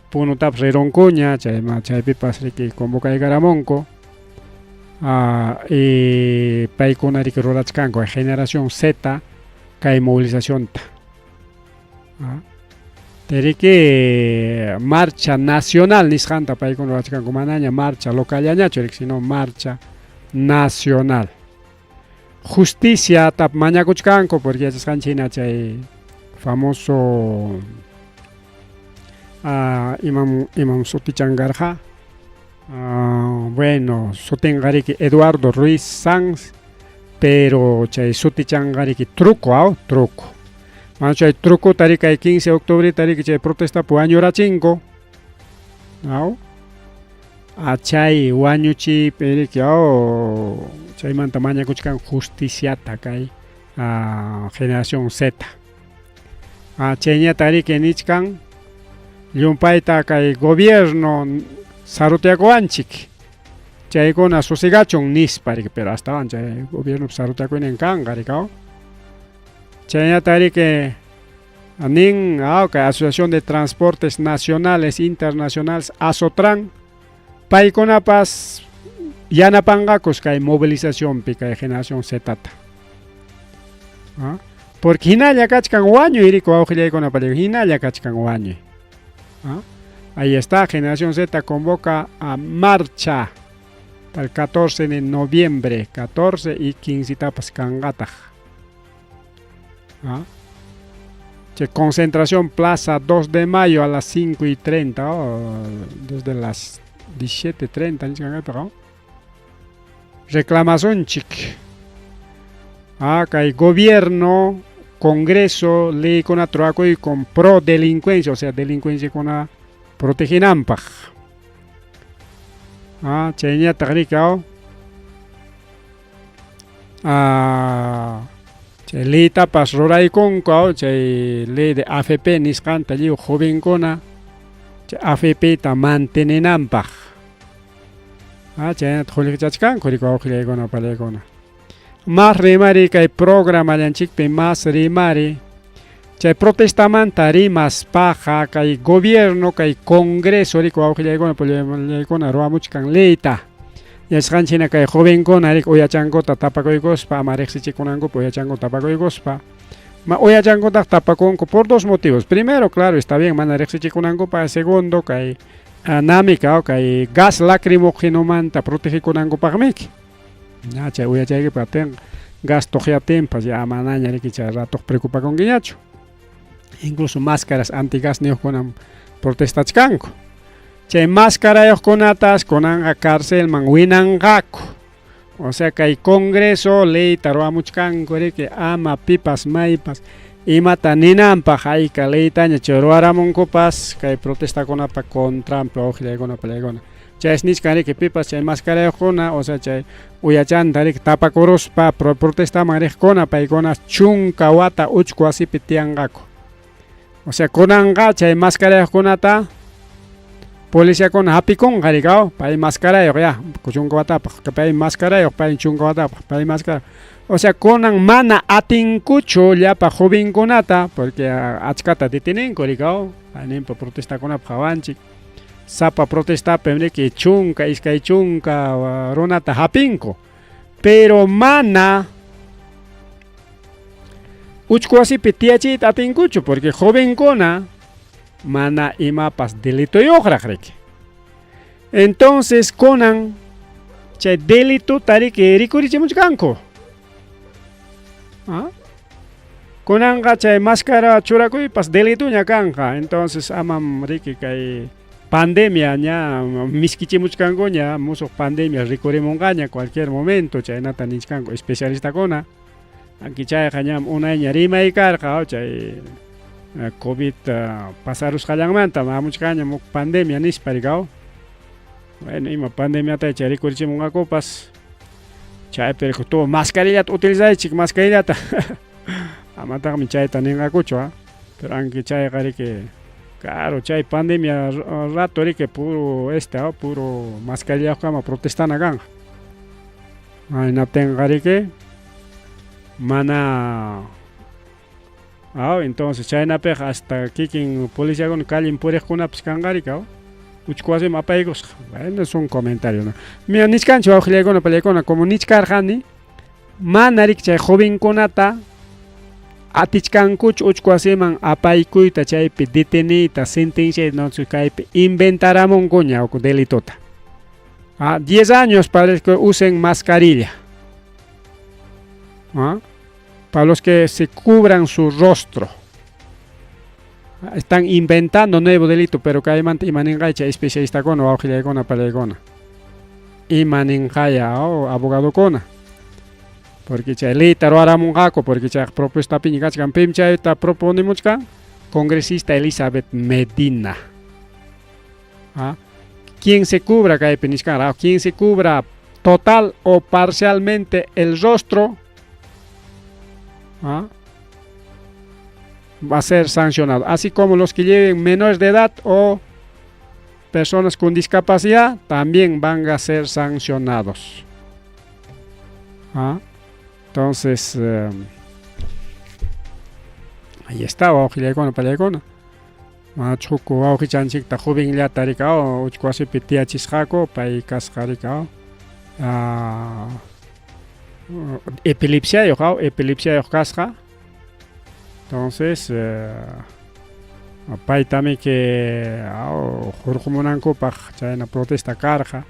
S2: Punutapas rirunkuña, chayma chaypipas riki convocaykaramunku. Y paykuna riki rurachkanku generación Z kay movilizacionta. Riki marcha nacional nisqanta paykuna rurachkanku, manaña marcha locallañachu riki, sino marcha nacional. Justicia tap mañakuchkanku porque yachasqanchik hina chay famoso imam sutichan karqa, bueno, sutinqa riki Eduardo Ruiz Sanz, pero chay sutichanqa riki truco, truco. Mana chay trucota riki kay 15 de octubre riki chay protestapi wañurachinku. Aw. Chay wañuchiypi riki, chaymanta mañakuchkan justiciata kay Generación Z. Chayñataq riki nichkan llumpayta kay gobierno sarutiakuwanchik chaykuna susigachun nispa riki, pero astawan chay gobierno sarutiakuynin kanqa riki. Chaynataq riki nin kay Asociación de Transportes Nacionales Internacionales Asotran paykunapas yanapanqakus kay movilizacionpi kay Generación Zta. Porque hinalla kachkan wañuy riki wawqillaykuna hinalla kachkan wañuy. Ahí está, Generación Z convoca a marcha para el 14 de noviembre, 14 y 15 tapas kanqataq. Che, concentración Plaza 2 de Mayo a las 5:30, oh, desde las 17:30, reclamasunchik. Kay gobierno, congreso, leykunata rurakuykum pro delincuencia, o sea, delincuenciakuna proteginanpaq. Chayñataq riki chay leytapas ruraykunku chay ley de AFP nisqanta lliw jovenkuna chay AFP ta mantenenanpaq. Chaynata qullqichachkanku riki wawqillaykuna palaykuna. Mas rimari kay programallanchikpi mas rimari chay protestamanta rimaspaqa kay gobierno kay congreso riki wawqillaykuna palaykuna ruwamuchkan leyta. Yachasqanchik hina kay jovenkuna riki uyachankuta tapakuykuspa ama riqsichikunankupaq uyachankuta tapakuykuspa ma uyachankutaq tapakunku por dos motivos. Primero, claro, está bien mana riqsichikunankupaq. Segundo, kay namika kay gas lacrimógenomanta protegikunankupaqmiki. Ña chay uyachaykipa atinqa gas tuqyaptinpas ya manaña riki chay ratoq preocupakunkiñachu. Incluso máscaras antigas niyuqkunam protestachkanku. Chay mascarayuqkunatas kunanqa carcelman winanqaku. O sea kay congreso leyta ruwamuchkanku riki ama pipas maypas imata ninanpaq hayka leytaña chay ruwaramunkupas kay protestakunapa contranpi wawqillaykuna palaykuna. Chays nichkan riki pipas chay mascarayuqkuna, o sea chay uyachanta riki tapakuruspa protestaman riqkuna paykuna 10 wata uchku wasipi tiyanqaku. O sea kunanqa chay mascarayuqkunata policiakuna hapikunqa riki pay mascarayuq ya 10 watapaq, pay mascarayuq, pay 10 watapaq, pay mascara. O sea kunan mana atinkuchu llapa jovenkunata porque achkata deteninku riki ninpa protestakunapaq hawanchik. Sapa protestapi riki 10, 20 runata hapinku. Pero mana uchku wasipi tiyachiyta atinkuchu porque jovenkuna mana imapas delitoyuqraq riki. Entonces kunan chay delitota riki rikurichimuchkanku. Kunanqa chay máscara churakuypas delituña kanqa. Entonces amam riki kay pandemia ña miskichimuchkankuña musuq pandemia rikurimunqaña cualquier momento chaynata nichkanku especialistakuna. Anki chayqa ñam unayña rimay karqa chay COVID pasarusqallanmanta hamuchkanña huk pandemia nispa riki. Bueno, ima pandemiata chay rikurichimunqakupas chaypi riki todo mascarillata utilizaychik mascarillata. Amataqmi chayta ninqakuchu, pero anki chayqa riki claro chay pandemia rato riki puro puro mascarillayuqkama protestana kanqa. Hinaptinqa riki mana entonces chaynapiqa hasta kikin policiakuna callen puriqkunapas kanqa riki uchku wasiman apaykusqa. Bueno, es un comentario, ¿no? Mira, nichkanchik wawqillaykuna palaykuna como nichkarqani mana riki chay jovenkunata atichkankuchu uchku wasiman apaykuyta chaypi deteniyta sentenciayta no kaypi inventaramunkuña huk delitota. 10 años para que usen mascarilla. Para los que se cubran su rostro. Están inventando nuevo delito, pero kaymanta imaninqaycha especialistakuna wawqillaykuna palaykuna. Imaninqaya abogadokuna. Porque chay leyta ruwaramunqaku, porque chay propuestapiña kachkan pim chayta proponimuchkan congresista Elizabeth Medina. Quien se cubra kaypi nichkanra, quien se cubra total o parcialmente el rostro ¿Ah? Va a ser sancionado. Así como los que lleven menores de edad o personas con discapacidad también van a ser sancionados. ¿Ah? Entonces, ahí está, wawqillaykuna pallaykuna. Manachu huk wawqichanchikta jovenllata rikao uchku wasipi tiyachisqaku pay kasqa rikao epilepsiayuq epilepsiayuq kasqa. Entonces, paytamiki hurqumunankupaq chayna protesta karqa.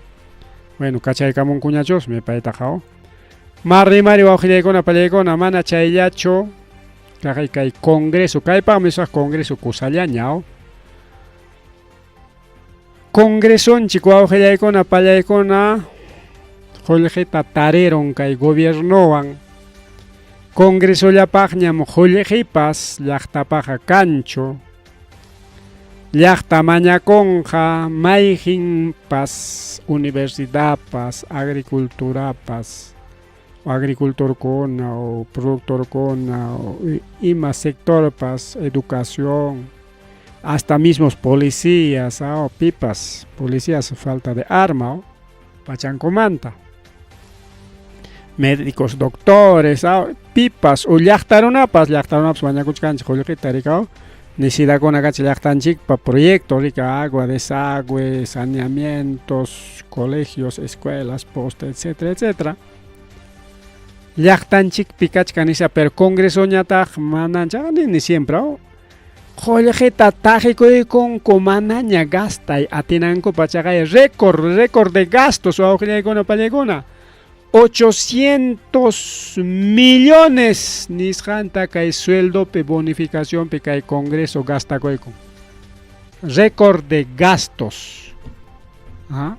S2: Bueno, kachaykamunkuñachusmi paytaqa. Ma rimari wawqillaykuna pallaykuna mana chayllachu kaqay kay congreso kaypaqmi saq congreso kusallaña. Congresonchik wawqillaykuna pallaykuna qullqita tarirun kay gobiernowan. Congresollapaqñam qullqipas llaqtapaqa kanchu. Llaqta mañakunqa mayqinpas universidadpas, agriculturapas, o agricultorkuna o productorkuna o ima sectorpas, educación, hasta mismos policías, o pipas, policías falta de arma, pachankumanta. Médicos, doctores, pipas o llaqtarunapas, llaqtarunapas mañakuchkanchik qullqita rikaw. Necesidadkuna kachi llaqtanchikpa proyecto rika agua, desagüe, saneamientos, colegios, escuelas, posta, etcétera, etcétera. Llaqtanchikpi kachkan nisha, pero congresoñataq mana ni siempre, qullqita taqikuykunku manaña gastay atinankupa chaqay récord de gastos wawqillaykuna pallaykuna. 800 millones nisqanta kay sueldopi bonificacionpi kay congreso gastakuykun. Récord de gastos. ¿Ah?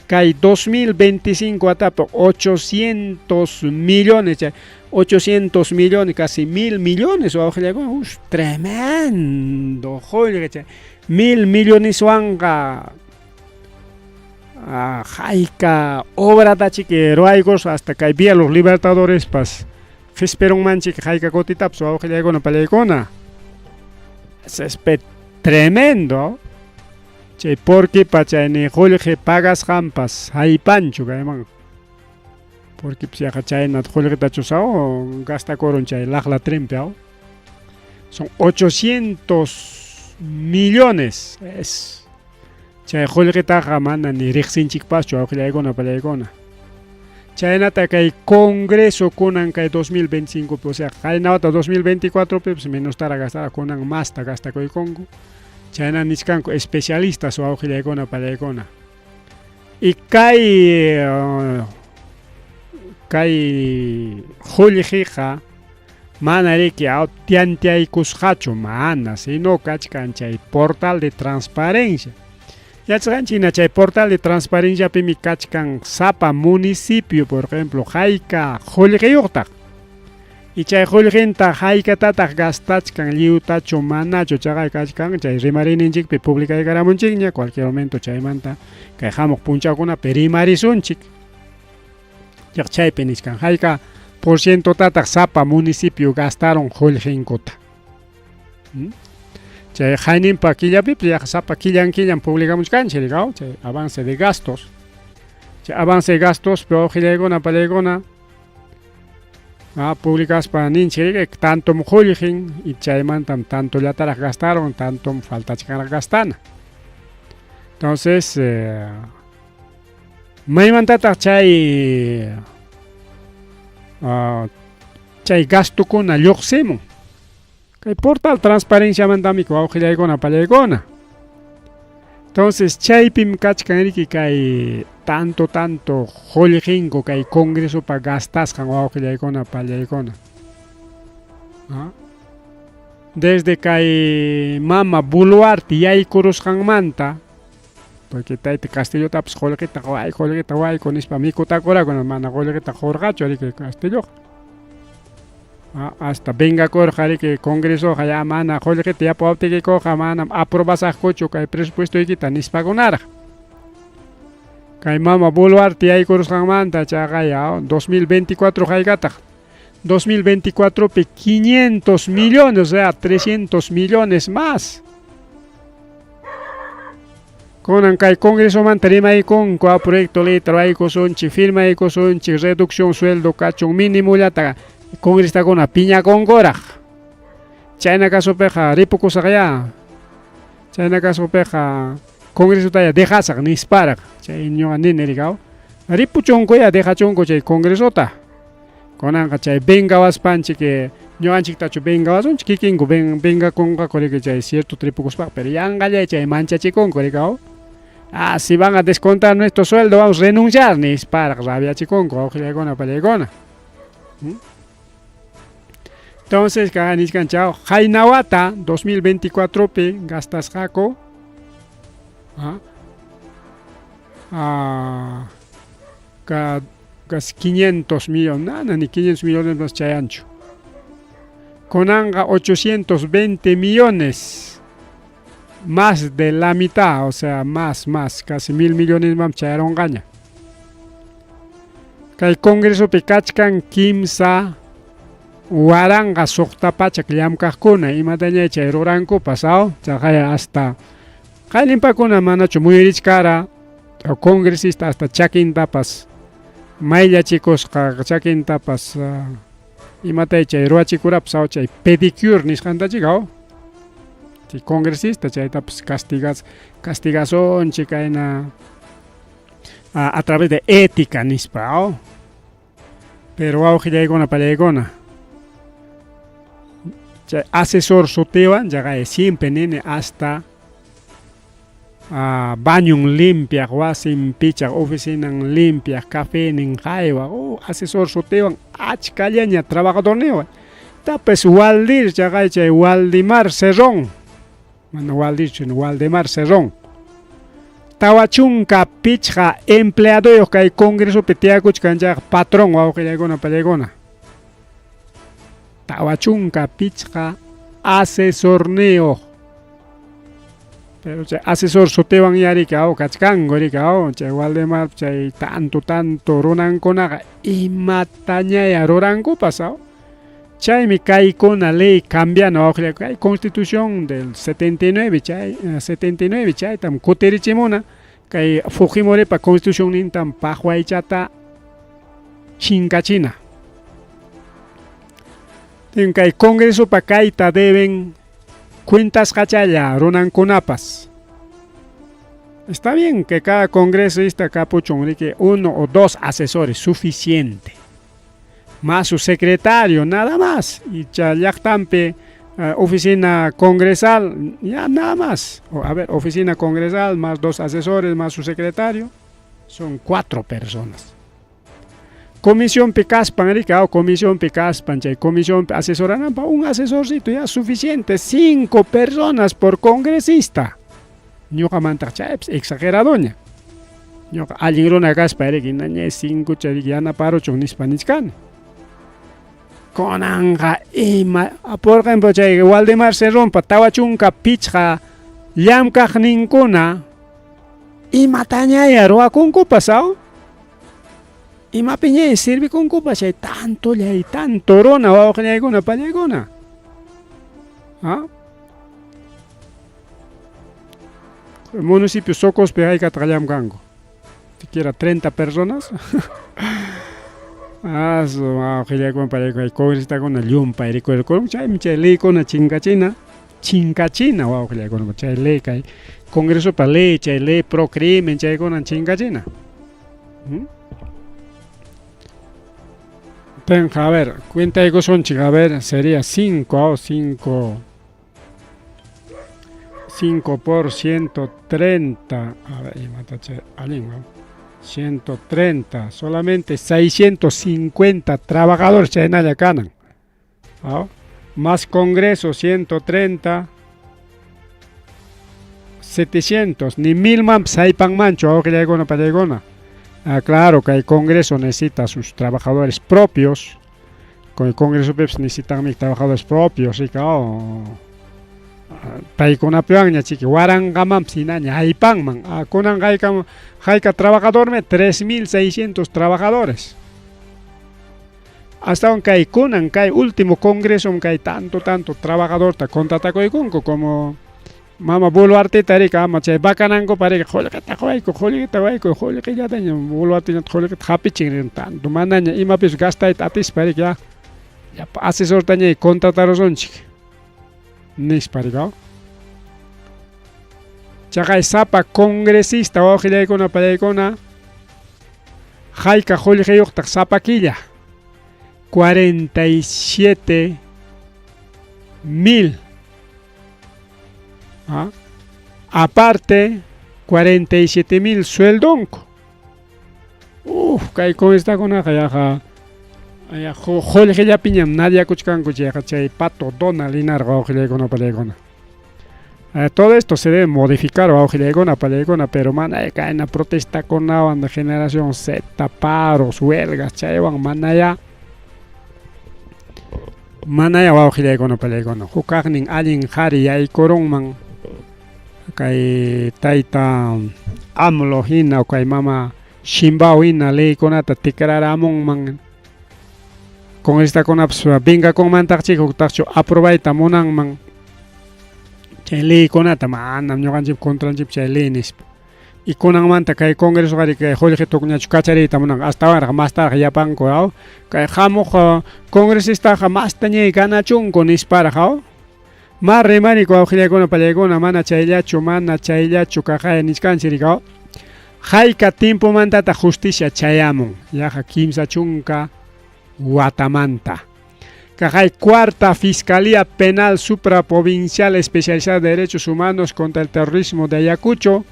S2: Kay 2025 watapi 800 millones, 800 millones, casi 1000 millones wawqillaykuna. Ush, tremendo qullqi chay. 1000 milloneswanqa hayka obrata chiki ruwaykus hasta kay Vía Los Libertadores pas qhispirunmanchik hayka kutitapas wawqillaykuna pallaykuna. Es tremendo. Chay porquipa chay ni qullqi pagasqanpas haypanchu kayman. Porque yaqa chayna qullqita chusao gastakurun chay laqla trenpi. Son 800 millones. Es chay qullqitaqa mana ni riqsinchikpaschu wawqillaykuna pallaykuna. Chaynata kay congreso kunan kay 2025 o sea, qayna wata 2024 pi menostara gastara kunan masta gastakuykunku. Chayna nichkanku especialistas wawqillaykuna pallaykuna. Y kay kay qullqiqa mana riki tiantiaykusqachu mana, sino kachkan chay portal de transparencia. Yachaqanchik chay portal de transparencia pimi kachkan sapa municipio, por ejemplo, hayka qullqiyuqtaq. Y chay qullqinta haykatataq gastachkan lliwtachu manachu chaqay kachkan chay rimariyninchikpi publicaykaramunchikña cualquier momento chaymanta kay hamuq punchawkunapi rimarisunchik. Chaq chaypi nichkan hayka por cientotataq sapa municipio gastaron qullqinkuta. Chay hayninpa killapipas yaqa sapa killan killan publicamuchkanchik rikaw chay avance de gastos. Chay avance de gastos pero wawqillaykuna pallaykuna publicaspa ninchik tantom qullqin y chaymantam tantollataraq gastaron, tantom faltachkanraq gastana. Entonces, maymantataq chay chay gastukuna lluqsimun. Kay portal transparenciamantami wawqillaykuna pallaykuna. Entonces chaypim kachkan riki kay tanto tanto qullqinku kay congresopa gastasqan wawqillaykuna pallaykuna. Desde kay mama Boluarte yaykurusqanmanta, porque tayta Castillotapas qullqita quwayku, qullqita quwayku nispa mikutakurqaku, mana qullqita qurqachu riki Castilloqa. Hasta vengakurqa riki congresoqa ya mana qullqita yapawaptikikuqa manam aprobasaqkuchu kay presupuestoykita nispakunaraq. Kay mama Boluarte yaykurusqanmanta chaqay 2024 haykataq 2024pi 500 millones, o sea, 300 millones más. Kunan kay Congresomanta rimaykunku a proyecto ley traykusunchik, firmaykusunchik, reducción sueldo kachun mínimollata congresistakuna piñakunkuraq. Chayna casopiqa ripukusaqyá. Chayna casopiqa Congresotaya dejasaq nisparaq. Chay ñuqa nini rikaw. Ripuchunkuya dejachunku chay Congresota. Kunanqa chay vengawaspanchik ñuqanchiktachu vengawasunchik kikinku vengakunqaku riki chay cierto tripukuspaqa, pero yanqallay chay manchachikunku rikaw. Ah, si van a descontar nuestro sueldo, vamos a renunciar, nisparaq rabiachikunku wawqillaykuna pallaykuna. Entonces, kay nichkanchik qayna wata 2024pi gastasqaku casi 500 millones, nada, ni 500 millones más chayanchu. Kunanqa 820 millones, más de la mitad, o sea, más, casi 1000 millones más chayaronqaña. Kay Congresopi kachkan kimsa waranqa suqta pachak llamkaqkuna, imataña chay rurankupas, aw? Chaqaya hasta qayninpakuna manachu muyurichkara congresista hasta chakintapas mayllachikusqa, chakintapas imatay chay ruwachikurapas, aw, chay pedicure nisqantachik, aw? Chay congresista chaytapas castigasunchik kayna a través de ética nispa, aw? Pero wawqillaykuna pallaykuna chay asesor sutiwan chaqay siempre nini hasta bañon limpiaq, wasin pichaq, oficinan limpiaq, cafenin haywaq, asesor sutiwan achkallaña trabajadorniwan. Tapes Waldir chaqay chay Waldemar Cerrón, mana Waldir sino Waldemar Cerrón. 45 empleadoyuq kay Congresopi tiyakuchkan chayqa patrón wawqillaykuna pallaykuna. 45 asesorniyuq. Pero chay asesor sutiwan yariki aw kachkanku riki aw chay Waldemar chay tanto runankunaqa imatañaya rurankupas aw. Chaymi kaykuna ley cambiana wawqillaykuna kay constitución del 79 chay 79 chaytam kutirichimuna kay Fujimoripa constitucionnintam paqwaychata chinkachina. Kay Congresopa kayta deben cuentasqachalla runankunapas. Está bien que cada congresista kapuchun riki uno o dos asesores, suficiente. Más su secretario, nada más. Y llaqtanpi oficina congresal, ya nada más. O, a ver, oficina congresal más dos asesores más su secretario, son 4 personas. Comisión kaspan, riki, comisión kaspan, chay comisión asesorananpaq un asesorcito ya suficiente, 5 personas por congresista. Ñuqamantaq chaypas exageradoña. Ñuqa allin runa kaspa riki naña 5 chay yanaparuchun nispa nichkani. Kunanqa ima, por ejemplo, chay Waldemar Cerrónpa 45 llamkaqninkuna imatañaya ruwakunkupas, aw? Imapiñay sirvikunkupas chay tantollay tanto runa wawqillaykuna pallaykuna. ¿Ah? Municipio Socospi haykataq llamkanku. Siquiera 30 personas. Asu wawqillaykuna pallaykuna congresistakuna llumpay rikurirqun chaymi chay leykuna chinkachina, chinkachina wawqillaykuna chay ley kay Congresopa ley chay ley pro crimen chaykuna chinkachina. Tenja, a ver, cuentaykusunchik, a ver, sería 5, 5, 5 por 130, a ver, imatacha, allin, ¿no? 130, solamente 650 trabajadores chaynalla kanan. ¿No? Más Congreso 130, 700, ni 1000 más haypanmanchu wawqillaykuna pallaykuna. Ah, claro que el Congreso necesita sus trabajadores propios. Con el Congreso pues, necesitan mis trabajadores propios, y claro, paykunapiwanña chiki waranqamanpas hinaña haypanman. Ah, kunan hayka trabajadormi 3600 trabajadores. Astawan kay kunan kay último congresom kay tanto tanto trabajadorta contratakuykunku como mama Boluarteta rika ama chay vacanankupaq rika qullqita quwayku qullqita quwayku qullqillataña Boluarteñataq qullqita hapichin rin tanto manaña imapis gastayta atispa rika ya llapa asesortaña contratarusunchik nispa rika. Chaqay sapa congresista wawqillaykuna pallaykuna hayka qullqiyuqtaq sapa killa 47 mil. ¿Ah? Aparte 47 mil sueldonku. Uf, kay congresitakunaqa yaqa ya qullqillapiñam nadiakuchkanku chayqa chay pato Donald hinarqa wawqillaykuna pallaykuna. Todo esto se debe modificar wawqillaykuna pallaykuna, pero mana kayna protestakunawan de generación Z, paros, huelgas, chaywan manaya manaya wawqillaykuna pallaykuna. Huk kaqnin allin qhari yaykurunman kay tayta AMLO hina kay mama Sheinbaum hina leykunata tikraramunman congresitakunapas vengakunmantaqchik huktaqchu aprobayta munanman chay leykunata manam ñuqanchik contranchik chay ley nispa. Y kunanmanta kay congreso qari kay qullqi tukuñachu kachariyta munanqa astawanraq mastaraq yapanku aw kay hamuq congresistaqa mastañay ganachunku nisparaq aw ma rimariku wawqillaykuna pallaykuna mana chayllachu kaqaya nichkanchik rika aw hayka tiempomantataq justicia chayamun yaqa 30 watamanta. Kaqay cuarta Fiscalía Penal Supraprovincial Especializada de Derechos Humanos contra el Terrorismo de Ayacucho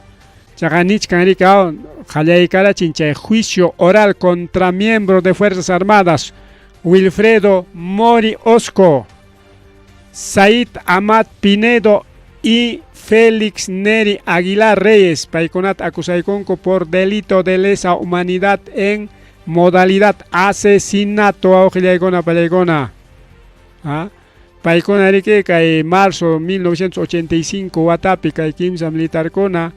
S2: chaqa nichkan rika qallaykarachin chay juicio oral contra miembros de Fuerzas Armadas Wilfredo Mori Osco, Said Ahmad Pinedo y Félix Neri Aguilar Reyes, paykunata acusaykunku por delito de lesa humanidad en modalidad asesinato wawqillaykuna pallaykuna. ¿Ah? Paykuna riki kay marzo 1985 watapi kay kimsa militarkuna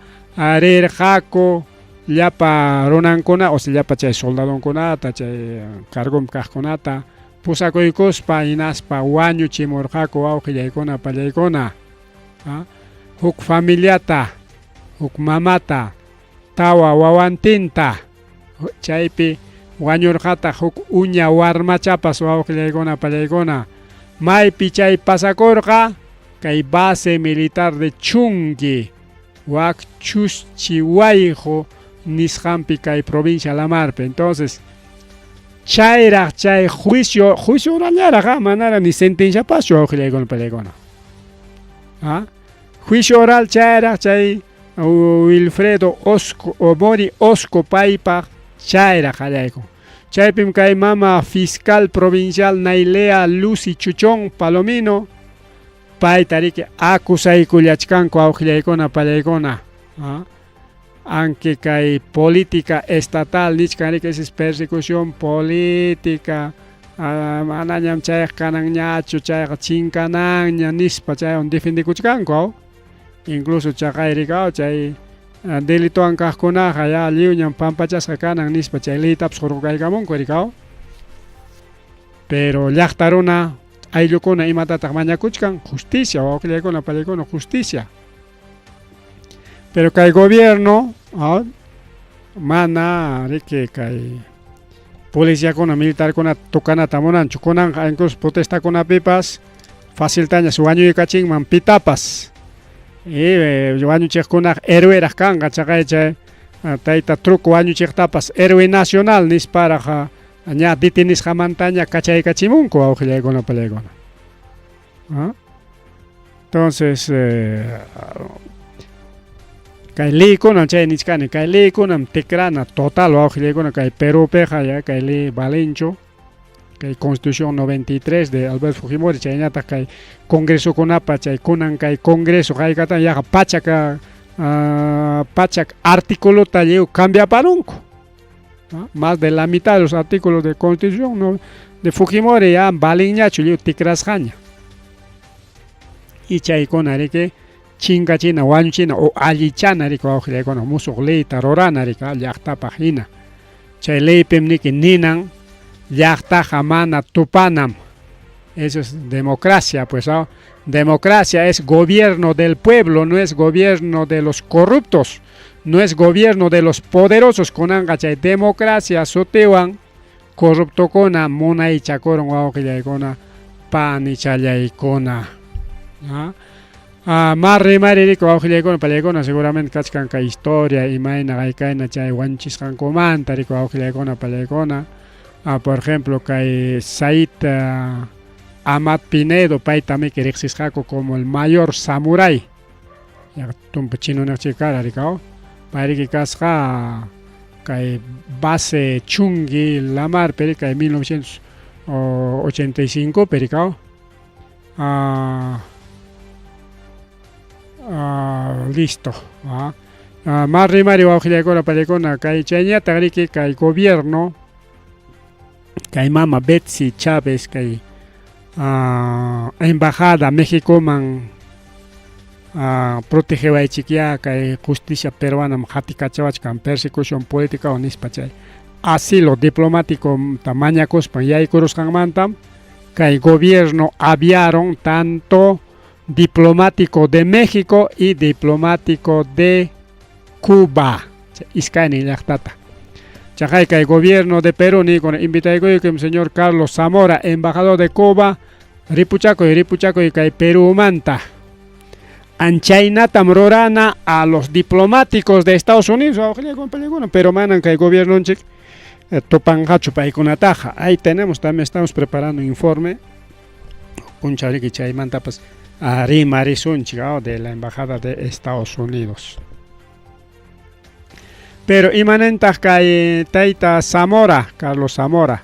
S2: rirqaku llapa runankuna o sea llapa chay soldadonkunata chay cargonpi kaqkunata pusakuykuspa hinaspa wañuchimurqaku wawqillaykuna pallaykuna. ¿Ah? Huk familiata, huk mamata, tawa wawantinta chaypi wañurqataq huk uña warmachapas wawqillaykuna pallaykuna. Maypi chay pasakurqa kay base militar de Chungui wak Chuschiwayju nisqanpi kay provincia La Marpi. Entonces chayraq chay juicio juicio orallaraq manara ni sentenciapaschu wawqillaykuna pallaykuna. ¿Ah? Juicio oral chayraq chay Wilfredo Osco Mori Osco paypaq chayraq qallaykun. Chaypim kay mama fiscal provincial Nailea Lucy Chuchón Palomino payta riki acusaykullachkanku wawqillaykuna pallaykuna. ¿Ah? Aunque kay política estatal nichkan riki esa es persecución política manañam chayqa kananñachu chayqa chinkananña nispa chaywan defendikuchkanku aw. Incluso chaqay rika chay delitowan kaqkunaqa ya lliwñam pampachasqa kanan nispa chay leytapas hurqukaykamunku rika. Pero llaqta runa ayllukuna imatataq mañakuchkan justicia wawqillaykuna pallaykuna justicia. Pero kay gobierno mana riki kay policiakuna militarkuna tukanata munanchu kunanqa incluso protestakunapipas faciltañas wañuykachinman pitapas y wañuchiqkunaqa héroeraq kanqa chaqay chay tayta truco wañuchiqtapas héroe nacional nisparaq ña detenisqamantaña kachaykachimunku wawqillaykuna pallaykuna. ¿Ah? Entonces kay leykunam chay nichkani kay leykunam tikrana total wawqillaykuna kay Perupiqa ya kay ley valenchu kay Constitución 93 de Alberto Fujimori chaynataq kay congresokunapa chay kunan kay congreso haykatan yaqa pachak pachak articulota lliw cambiaparunku. ¿Ah? Más de la mitad de los artículos de Constitución, ¿no?, de Fujimori ya valinñachu lliw tikrasqaña. Y chaykuna riki chinkachina wañuchina o allichana riki wawqillaykuna musuq leyta rurana riki llaqtapaq hina. Chay leypim niki ninan Llaqtaqa mana tupanam. Eso es democracia, pues. ¿No? Democracia es gobierno del pueblo, no es gobierno de los corruptos, no es gobierno de los poderosos. Kunanqa chay democracia sutiwan corruptokuna munaychakurun wawqillaykuna panichallaykuna. ¿No? Ah, ma rimaririku wawqillaykuna pallaykuna seguramente kachkan kay historia imayna haykayna chay wanchisqankumanta riku wawqillaykuna pallaykuna. Ah, por ejemplo, kay Said Ahmad Pinedo paytamiki riqsisqaku como el mayor samurái. Tumpa chino niqchik kara rikaw. Payriki kasqa kay base Chungui Lamar peri kay 1985 pi rikaw. Ah, ah, listo. Ah. Ah, ma rimari wawqillaykuna pallaykuna kay chayñataq riki kay gobierno kay mama Betsy Chávez kay embajada Mexicoman protegewaychikyá kay justicia peruanam qatikachawachkan persecución política nispa chay asilo diplomático mañakuspan yaykurusqanmantam kay gobierno aviaron tanto diplomático de México y diplomático de Cuba iskaynin llaqtata. Chaqay kay gobierno de Perú niykuna invitaykuykim señor Carlos Zamora, embajador de Cuba, ripuchakuy ripuchakuy kay Perúmanta. Anchaynatam rurana a los diplomáticos de Estados Unidos, pero manan kay gobiernonchik tupanqachu paykunataqa. Ahí tenemos, también estamos preparando un informe. P'unchaw chaymantapas rimarisunchik de la embajada de Estados Unidos. Pero imanintaq kay tayta Zamora, Carlos Zamora.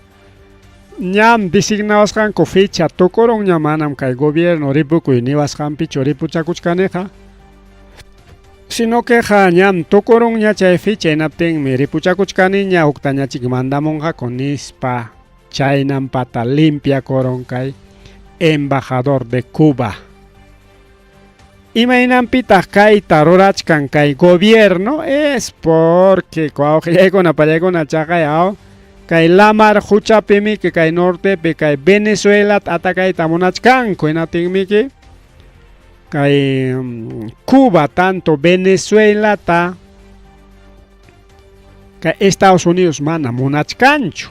S2: Ñam designawasqanku fecha tukurun ña manam kay gobierno ripukuy niwasqanpichu ripuchakuchkaniqa. Sino que ñam tukurun ña chay fecha hinaptinmi ripuchakuchkaniña huktañachik mandamunqaku nispa chaynampata limpiakurun kay embajador de Cuba. Imaynanpitaq kayta rurachkan kay gobierno es porque wawqillaykuna pallaykuna chaqay aw kay lamar quchapimiki kay nortepi kay Venezuela atakayta munachkanku hinaptinmiki kay Cuba tanto Venezuelata kay Estados Unidos mana munachkanchu.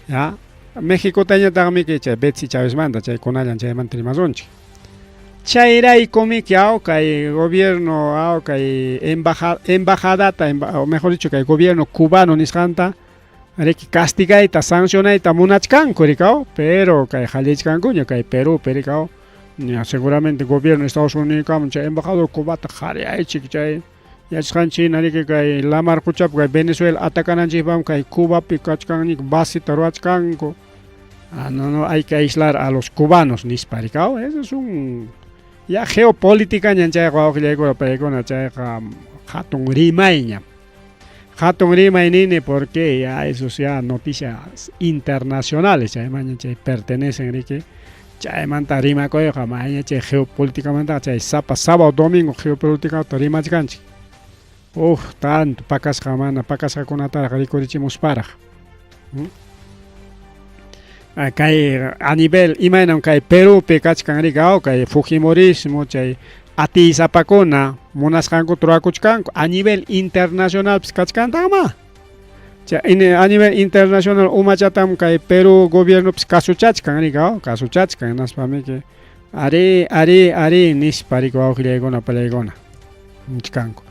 S2: Ya Mexicotañataqmiki chay Betsy Chavezmanta chaykunallan chaymanta rimasunchik. Chayraykumiki aw kay gobierno aw kay embajadata o mejor dicho kay gobierno cubano nisqanta riki castigayta sancionayta munachkanku rikaw pero kay hallichkankuña kay Perú rikaw ña seguramente gobierno de Estados Unidos kaman chay embajador Cubata qhariyaychik chay yachasqanchik hina riki kay lamar quchapi kay Venezuela atakananchikpaqmi kay Cubapi kachkanñik baseta ruwachkanku. Ah, no, no, hay que aislar a los cubanos nispa rikaw. Eso es un ya geopolítica ñan chayqa wawqillaykuna paykuna chayqa hatun rimayña. Hatun rimay nini porque ya eso ya noticias internacionales chaymaña chay pertenecen riki. Chaymanta rimakuyqa maña chay geopolíticamanta chay sapa sábado domingo geopolíticata rimachkanchik. Uf, tanto pakasqa mana pakasqakunataraq rikurichimusparaq. Kay a nivel imaynam kay Perúpi kachkan riki kay fujimorismo chay atiysapakuna munasqankuta rurakuchkanku a nivel internacionalpis kachkantaqma. Chay a nivel internacional umachatam kay Perú gobiernopis kasuchachkan riki kasuchachkan hinaspamiki ari ari ari nispa riki wawqillaykuna pallaykuna nichkanku.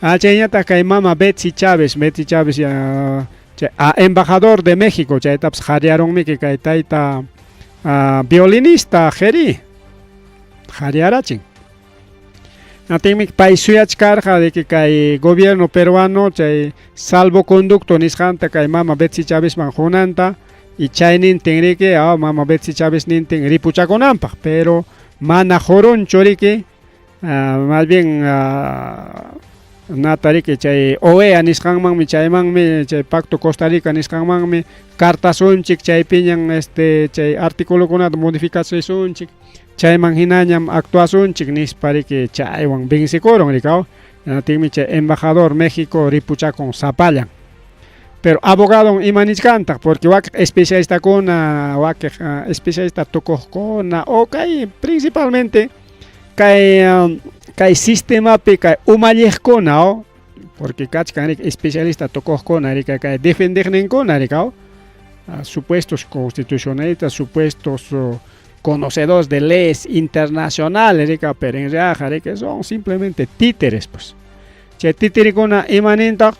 S2: Ah, chayñataq kay mama Betsy Chávez, Betsy Chávez ya chay embajador de México chaytapas qhariyarunmiki kay tayta violinista Jeri qhariyarachin. Natinmi pay suyachkarqa de que kay gobierno peruano chay salvoconducto nisqanta kay mama Betsy Chavezman qunanta y chaynintin riki mama Betsy Chávez nintin ripuchakunanpaq pero mana qurunchu riki más bien nata riki chay OEA nisqanmanmi chaymanmi chay Pacto Costa Rica nisqanmanmi cartasunchik chaypiñan este chay articulokunata modificasunchik chayman hinañam actuasunchik nispa riki chaywan vencikurun rikaw hinaptinmi chay embajador México ripuchakun sapallan. Pero abogadon ima nichkantaq, porque wakiq especialistakuna, wakiq especialista tukuqkuna o kay principalmente kay kay sistemapi kay umalliqkuna o porque kachkan riki especialista tukuqkuna riki kay defendeqninkuna riki o supuestos constitucionalistas, supuestos conocedores de leyes internacionales riki, pero en realidad riki son simplemente títeres pues. Chay títerikuna ima nintaq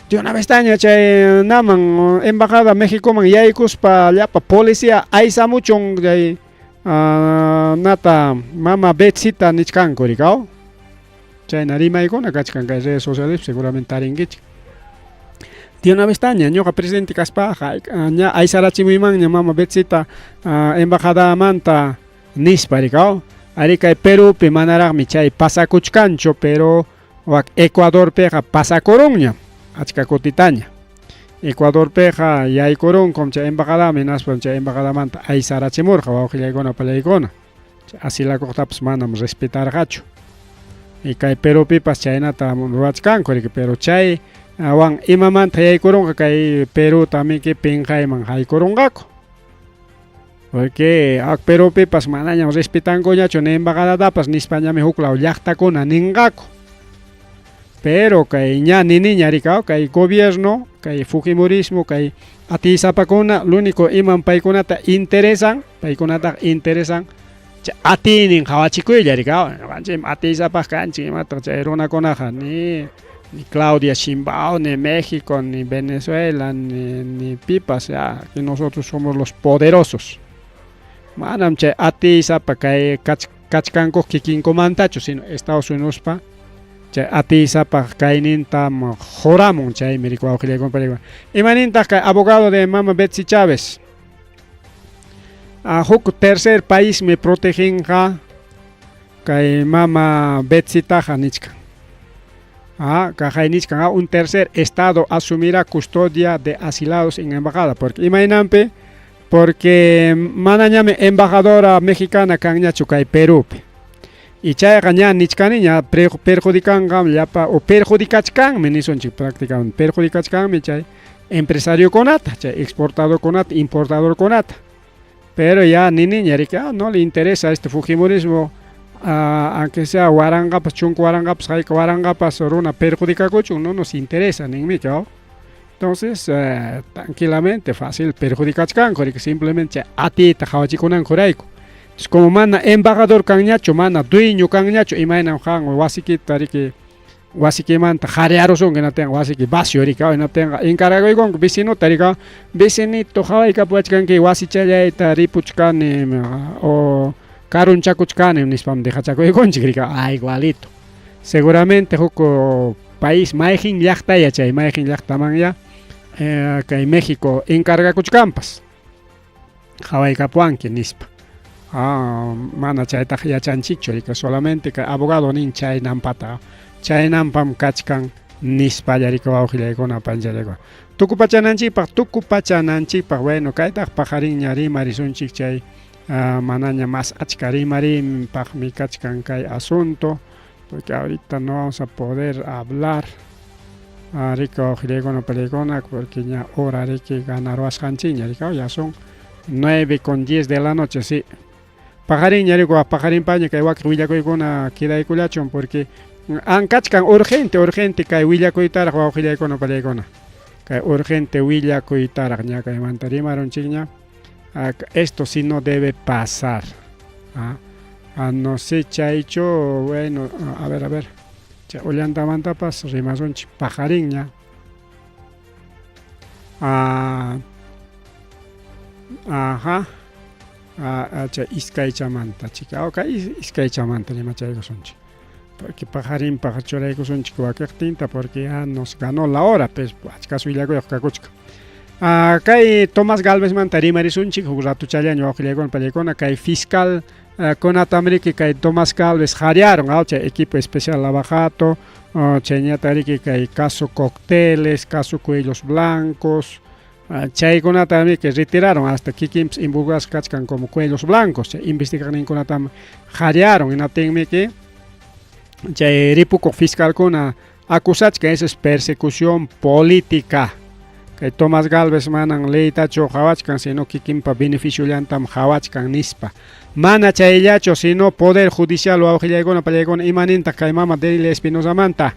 S2: de una vez taña chay naman embajada Mexicoman yaykuspa llapa policía aysamuchun chay nata mama Betsita nichkanku riki o chayna rimaykuna kachkan kay redes sociales seguramente tarinkichik. De una vez taña ñuqa presidente kaspaqa ña aysarachimuymanña mama Betsita embajadamanta nispa riki o ari kay Perupi manaraqmi chay pasakuchkanchu, pero wak Ecuadorpiqa pasakurunñam achka kutitaña. Ecuadorpiqa yaykurunkum chay embajadaman hinaspa chay embajadamanta aysarachimurqa wawqillaykuna pallaykuna. Chay asilakuqtapas manam respetarqachu. Y kay Perupipas chaynata ruwachkanku riki, pero chay wan imamanta yaykurunqa kay Peruta miki pinqayman haykurunqaku. Porque ak Perupipas manañam respetankuñachu ni embajadatapas nispañami huklaw llaqtakuna ninqaku. Pero kay ña niniña riki, kay gobierno, kay fujimorismo, kay atiysapakuna, lo único imam paykunata interesan, paykunataqa interesan chay atiynin qhawachikuylla riki, ñuqanchikmi atiysapaq kanchik imataq chay runakunaqa ni ni Claudia Sheinbaum, ni México, ni Venezuela, ni pipas, ya que nosotros somos los poderosos. Manam chay atiysapa kay kachkanku kikinkumantachu, sino Estados Unidospa chay atiysapa kaynintam juramun chaymi riki wawqillaykuna pallaykuna. Imanintaq kay abogado de mama Betsy Chávez? Huk tercer paismi proteginqa kay mama Betsytaqa nichkan. Kaqay nichkan, un tercer estado asumirá custodia de asilados en embajada, porque imaynanpi, porque manañami embajadora mexicana kanñachu kay Perupi. Y chayqa ña nichkaniña perjudicanqa llapa o perjudicachkanmi nisunchik prácticamente, perjudicachkanmi chay empresariokunata, chay exportadorkunata, importadorkunata. Pero ya niniña riki, no le interesa este fujimorismo, aunque sea waranqapas, chunka waranqapas, hayka waranqapas runa perjudicakuchun, no nos interesa ninmiki, ¿no? Entonces, tranquilamente, fácil perjudicachkanku, riki simplemente atiyta qawachikunankurayku. Entonces, como mana embajador kanñachu, mana dueño kanñachu, imaynam qan wasikita riki wasikimanta qariarusunki hinaptinqa wasiki vacio riki, hinaptinqa encargakuykunku vecinota riki, vecinito qhawaykapuwachkanki wasichallayta ripuchkani o karunchakuchkani nispam dejachakuykunchik riki, igualito. Seguramente huk país mayqin llaqtaya chay mayqin llaqtamanya kay México encargakuchkanpas qhawaykapuwanki nispa. Mana chaytaqa yachanchikchu riki, solamente kay abogado nin chaynampata, chaynampam kachkan nispalla riki wawqillaykuna panchallaykuna. Tukupachananchikpaq, bueno, kaytaq paqarinña rimarisunchik chay manaña más achka rimarinpaqmi kachkan kay asunto, porque ahorita no vamos a poder hablar riki wawqillaykuna pallaykuna, porque ña hora riki ganaruwasqanchikña riki, ya son 9:10 de la noche, sí. Paqarinña riki, paqarinpaña kay wakin willakuykuna quedaykullachun, porque ankachkan urgente, urgente kay willakuytaraq wawqillaykuna pallaykuna. Kay urgente willakuytaraq ña kaymanta rimarunchikña. Esto sí no debe pasar. No sé chaychu, bueno, a ver, a ver. Chay Ollantamantapas rimasunchik paqarinña. Ajá. Chay iskaychamanta chika, kay iskaychamanta rimachaykusunchik. Porque paqarinpaq churaykusunchik wakiqtinta, porque ya nos ganó la hora, pues achkas willakuyuq kakuchka. Kay Tomás Galvezmanta rimarisunchik huk ratuchallaña wawqillaykuna pallaykuna, kay fiscal kunatam riki kay Tomás Galvez qariarun, chay equipo especial Lava Jato, chayñata riki kay caso cócteles, caso cuellos blancos, chaykunata riki retiraron hasta kikinpas involucrados kachkan como cuellos blancos, chay investigaqninkunatam qariarun, hinaptinmi ki chay ripukuq fiscalkuna acusachkan, esa es persecución política. Kay Tomás Galvez manan leytachu qawachkan, sino kikinpa beneficiollantam qawachkan nispa. Mana chayllachu, sino Poder Judicial wawqillaykuna pallaykuna imanintaq kay mama Delia Espinosamanta.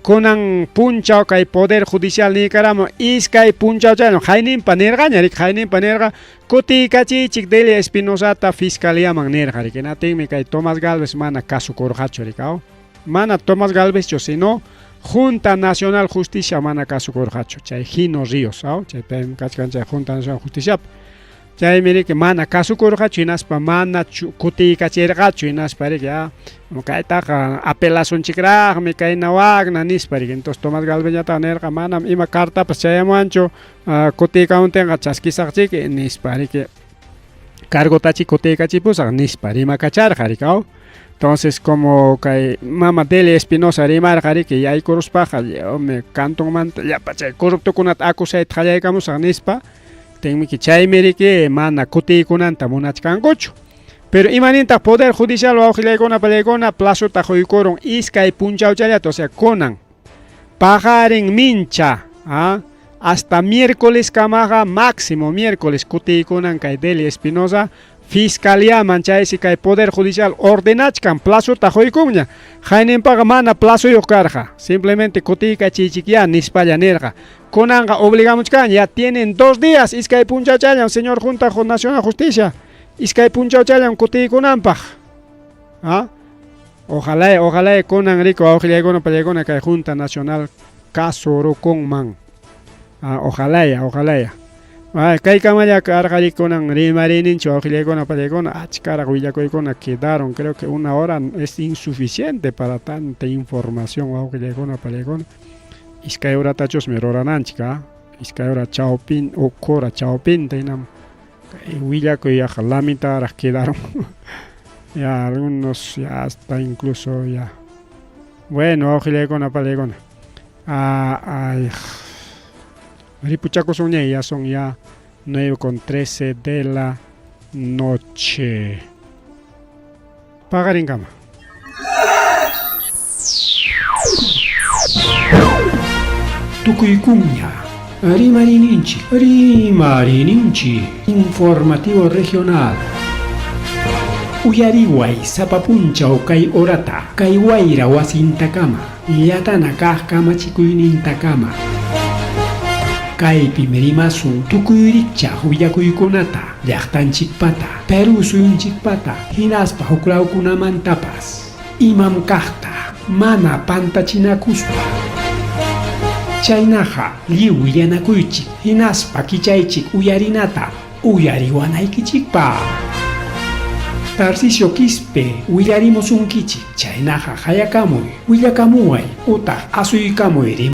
S2: Kunan punchaw kay Poder Judicial niykaramun iskay punchawchallam hayninpa nirqaña riki, hayninpa nirqa kutiykachiychik Delia Espinosata fiscaliaman nirqa riki. Hinatinmi kay Tomás Galvez mana kasukurqachu riki, aw? Mana Tomás Galvezchu, sino Junta Nacional Justicia mana kasukurqachu, chay Gino Ríos, aw? Chay paymi kachkan chay Junta Nacional Justiciapi. Chaymi riki mana kasukurqachu hinaspa mana kutiykachirqachu hinaspa riki kaytaqa apelasunchikraqmi kayna wakna nispa riki. Entonces Tomás Galvezñataq nirqa manam ima cartapas chayamuwanchu kutiykamuntinqa chaskisaqchiki nispa riki. Cargotachi kutiykachipusaq nispa rimakacharqa riki, aw? Entonces como kay mama Delia Espinosa rimarqa riki yaykuruspaqa cantonmanta llapa chay corruptokunata acusayta qallaykamusaq nispa. Tinmiki chaymi riki mana kutiykunanta munachkankuchu. Pero imanintaq Poder Judicial wawqillaykuna pallaykuna plazota quykurun iskay punchawchallata, o sea kunan paqarin mincha, hasta miércoles kamaqa máximo miércoles kutiykunan kay Delia Espinosa fiscaliaman, chaysi kay Poder Judicial ordenachkan plazota quykunña. Hayninpaqa mana plazoyuq karqa, simplemente kutiykachiychikyá nispalla nirqa. Kunanqa obligamuchkan, ya tienen 2 días, iskay punchawchallam, señor Junta Nacional Justicia, iskay punchawchallam kutiykunanpaq. Ojalá, ojalá kunan riku wawqillaykuna pallaykuna kay Junta Nacional kasurukunman. Ojalá, ojalá. Kaykamalla karqa rikunan rimariyninchik wawqillaykuna pallaykuna, achkaraq willakuykuna quedaron, creo que una hora es insuficiente para tanta información wawqillaykuna pallaykuna. Iskay horatachusmi rurananchik, iskay hora chawpin, huk hora chawpinta hinam kay willakuy yaqa la mitad-raq quedaron. Ya algunos ya hasta incluso ya. Bueno, wawqillaykuna pallaykuna. Ay, ripuchakusunña, ya son ya 9:13 de la noche. Paqarinkama.
S1: Tukuykunña Rimariyninchik, rimariyninchik, informativo regional. Uyariway sapa punchaw kay horata, kay wayra wasintakama, llatana kaq kamachikuynintakama. Kaypim rimasun tukuy rikchaq willakuykunata, llaqtanchikpata, Perú suyunchikpata, hinaspa huklawkunamantapas. Imam kaqta, mana pantachinakuspa. Chaynaqa lliw willanakuychik, hinaspa kichaychik uyarinata, uyariwanaykichikpaq. Tarcisio Quispe willarimusunkichik, chaynaqa qayakamuy, willakamuway, utaq asuykamuy.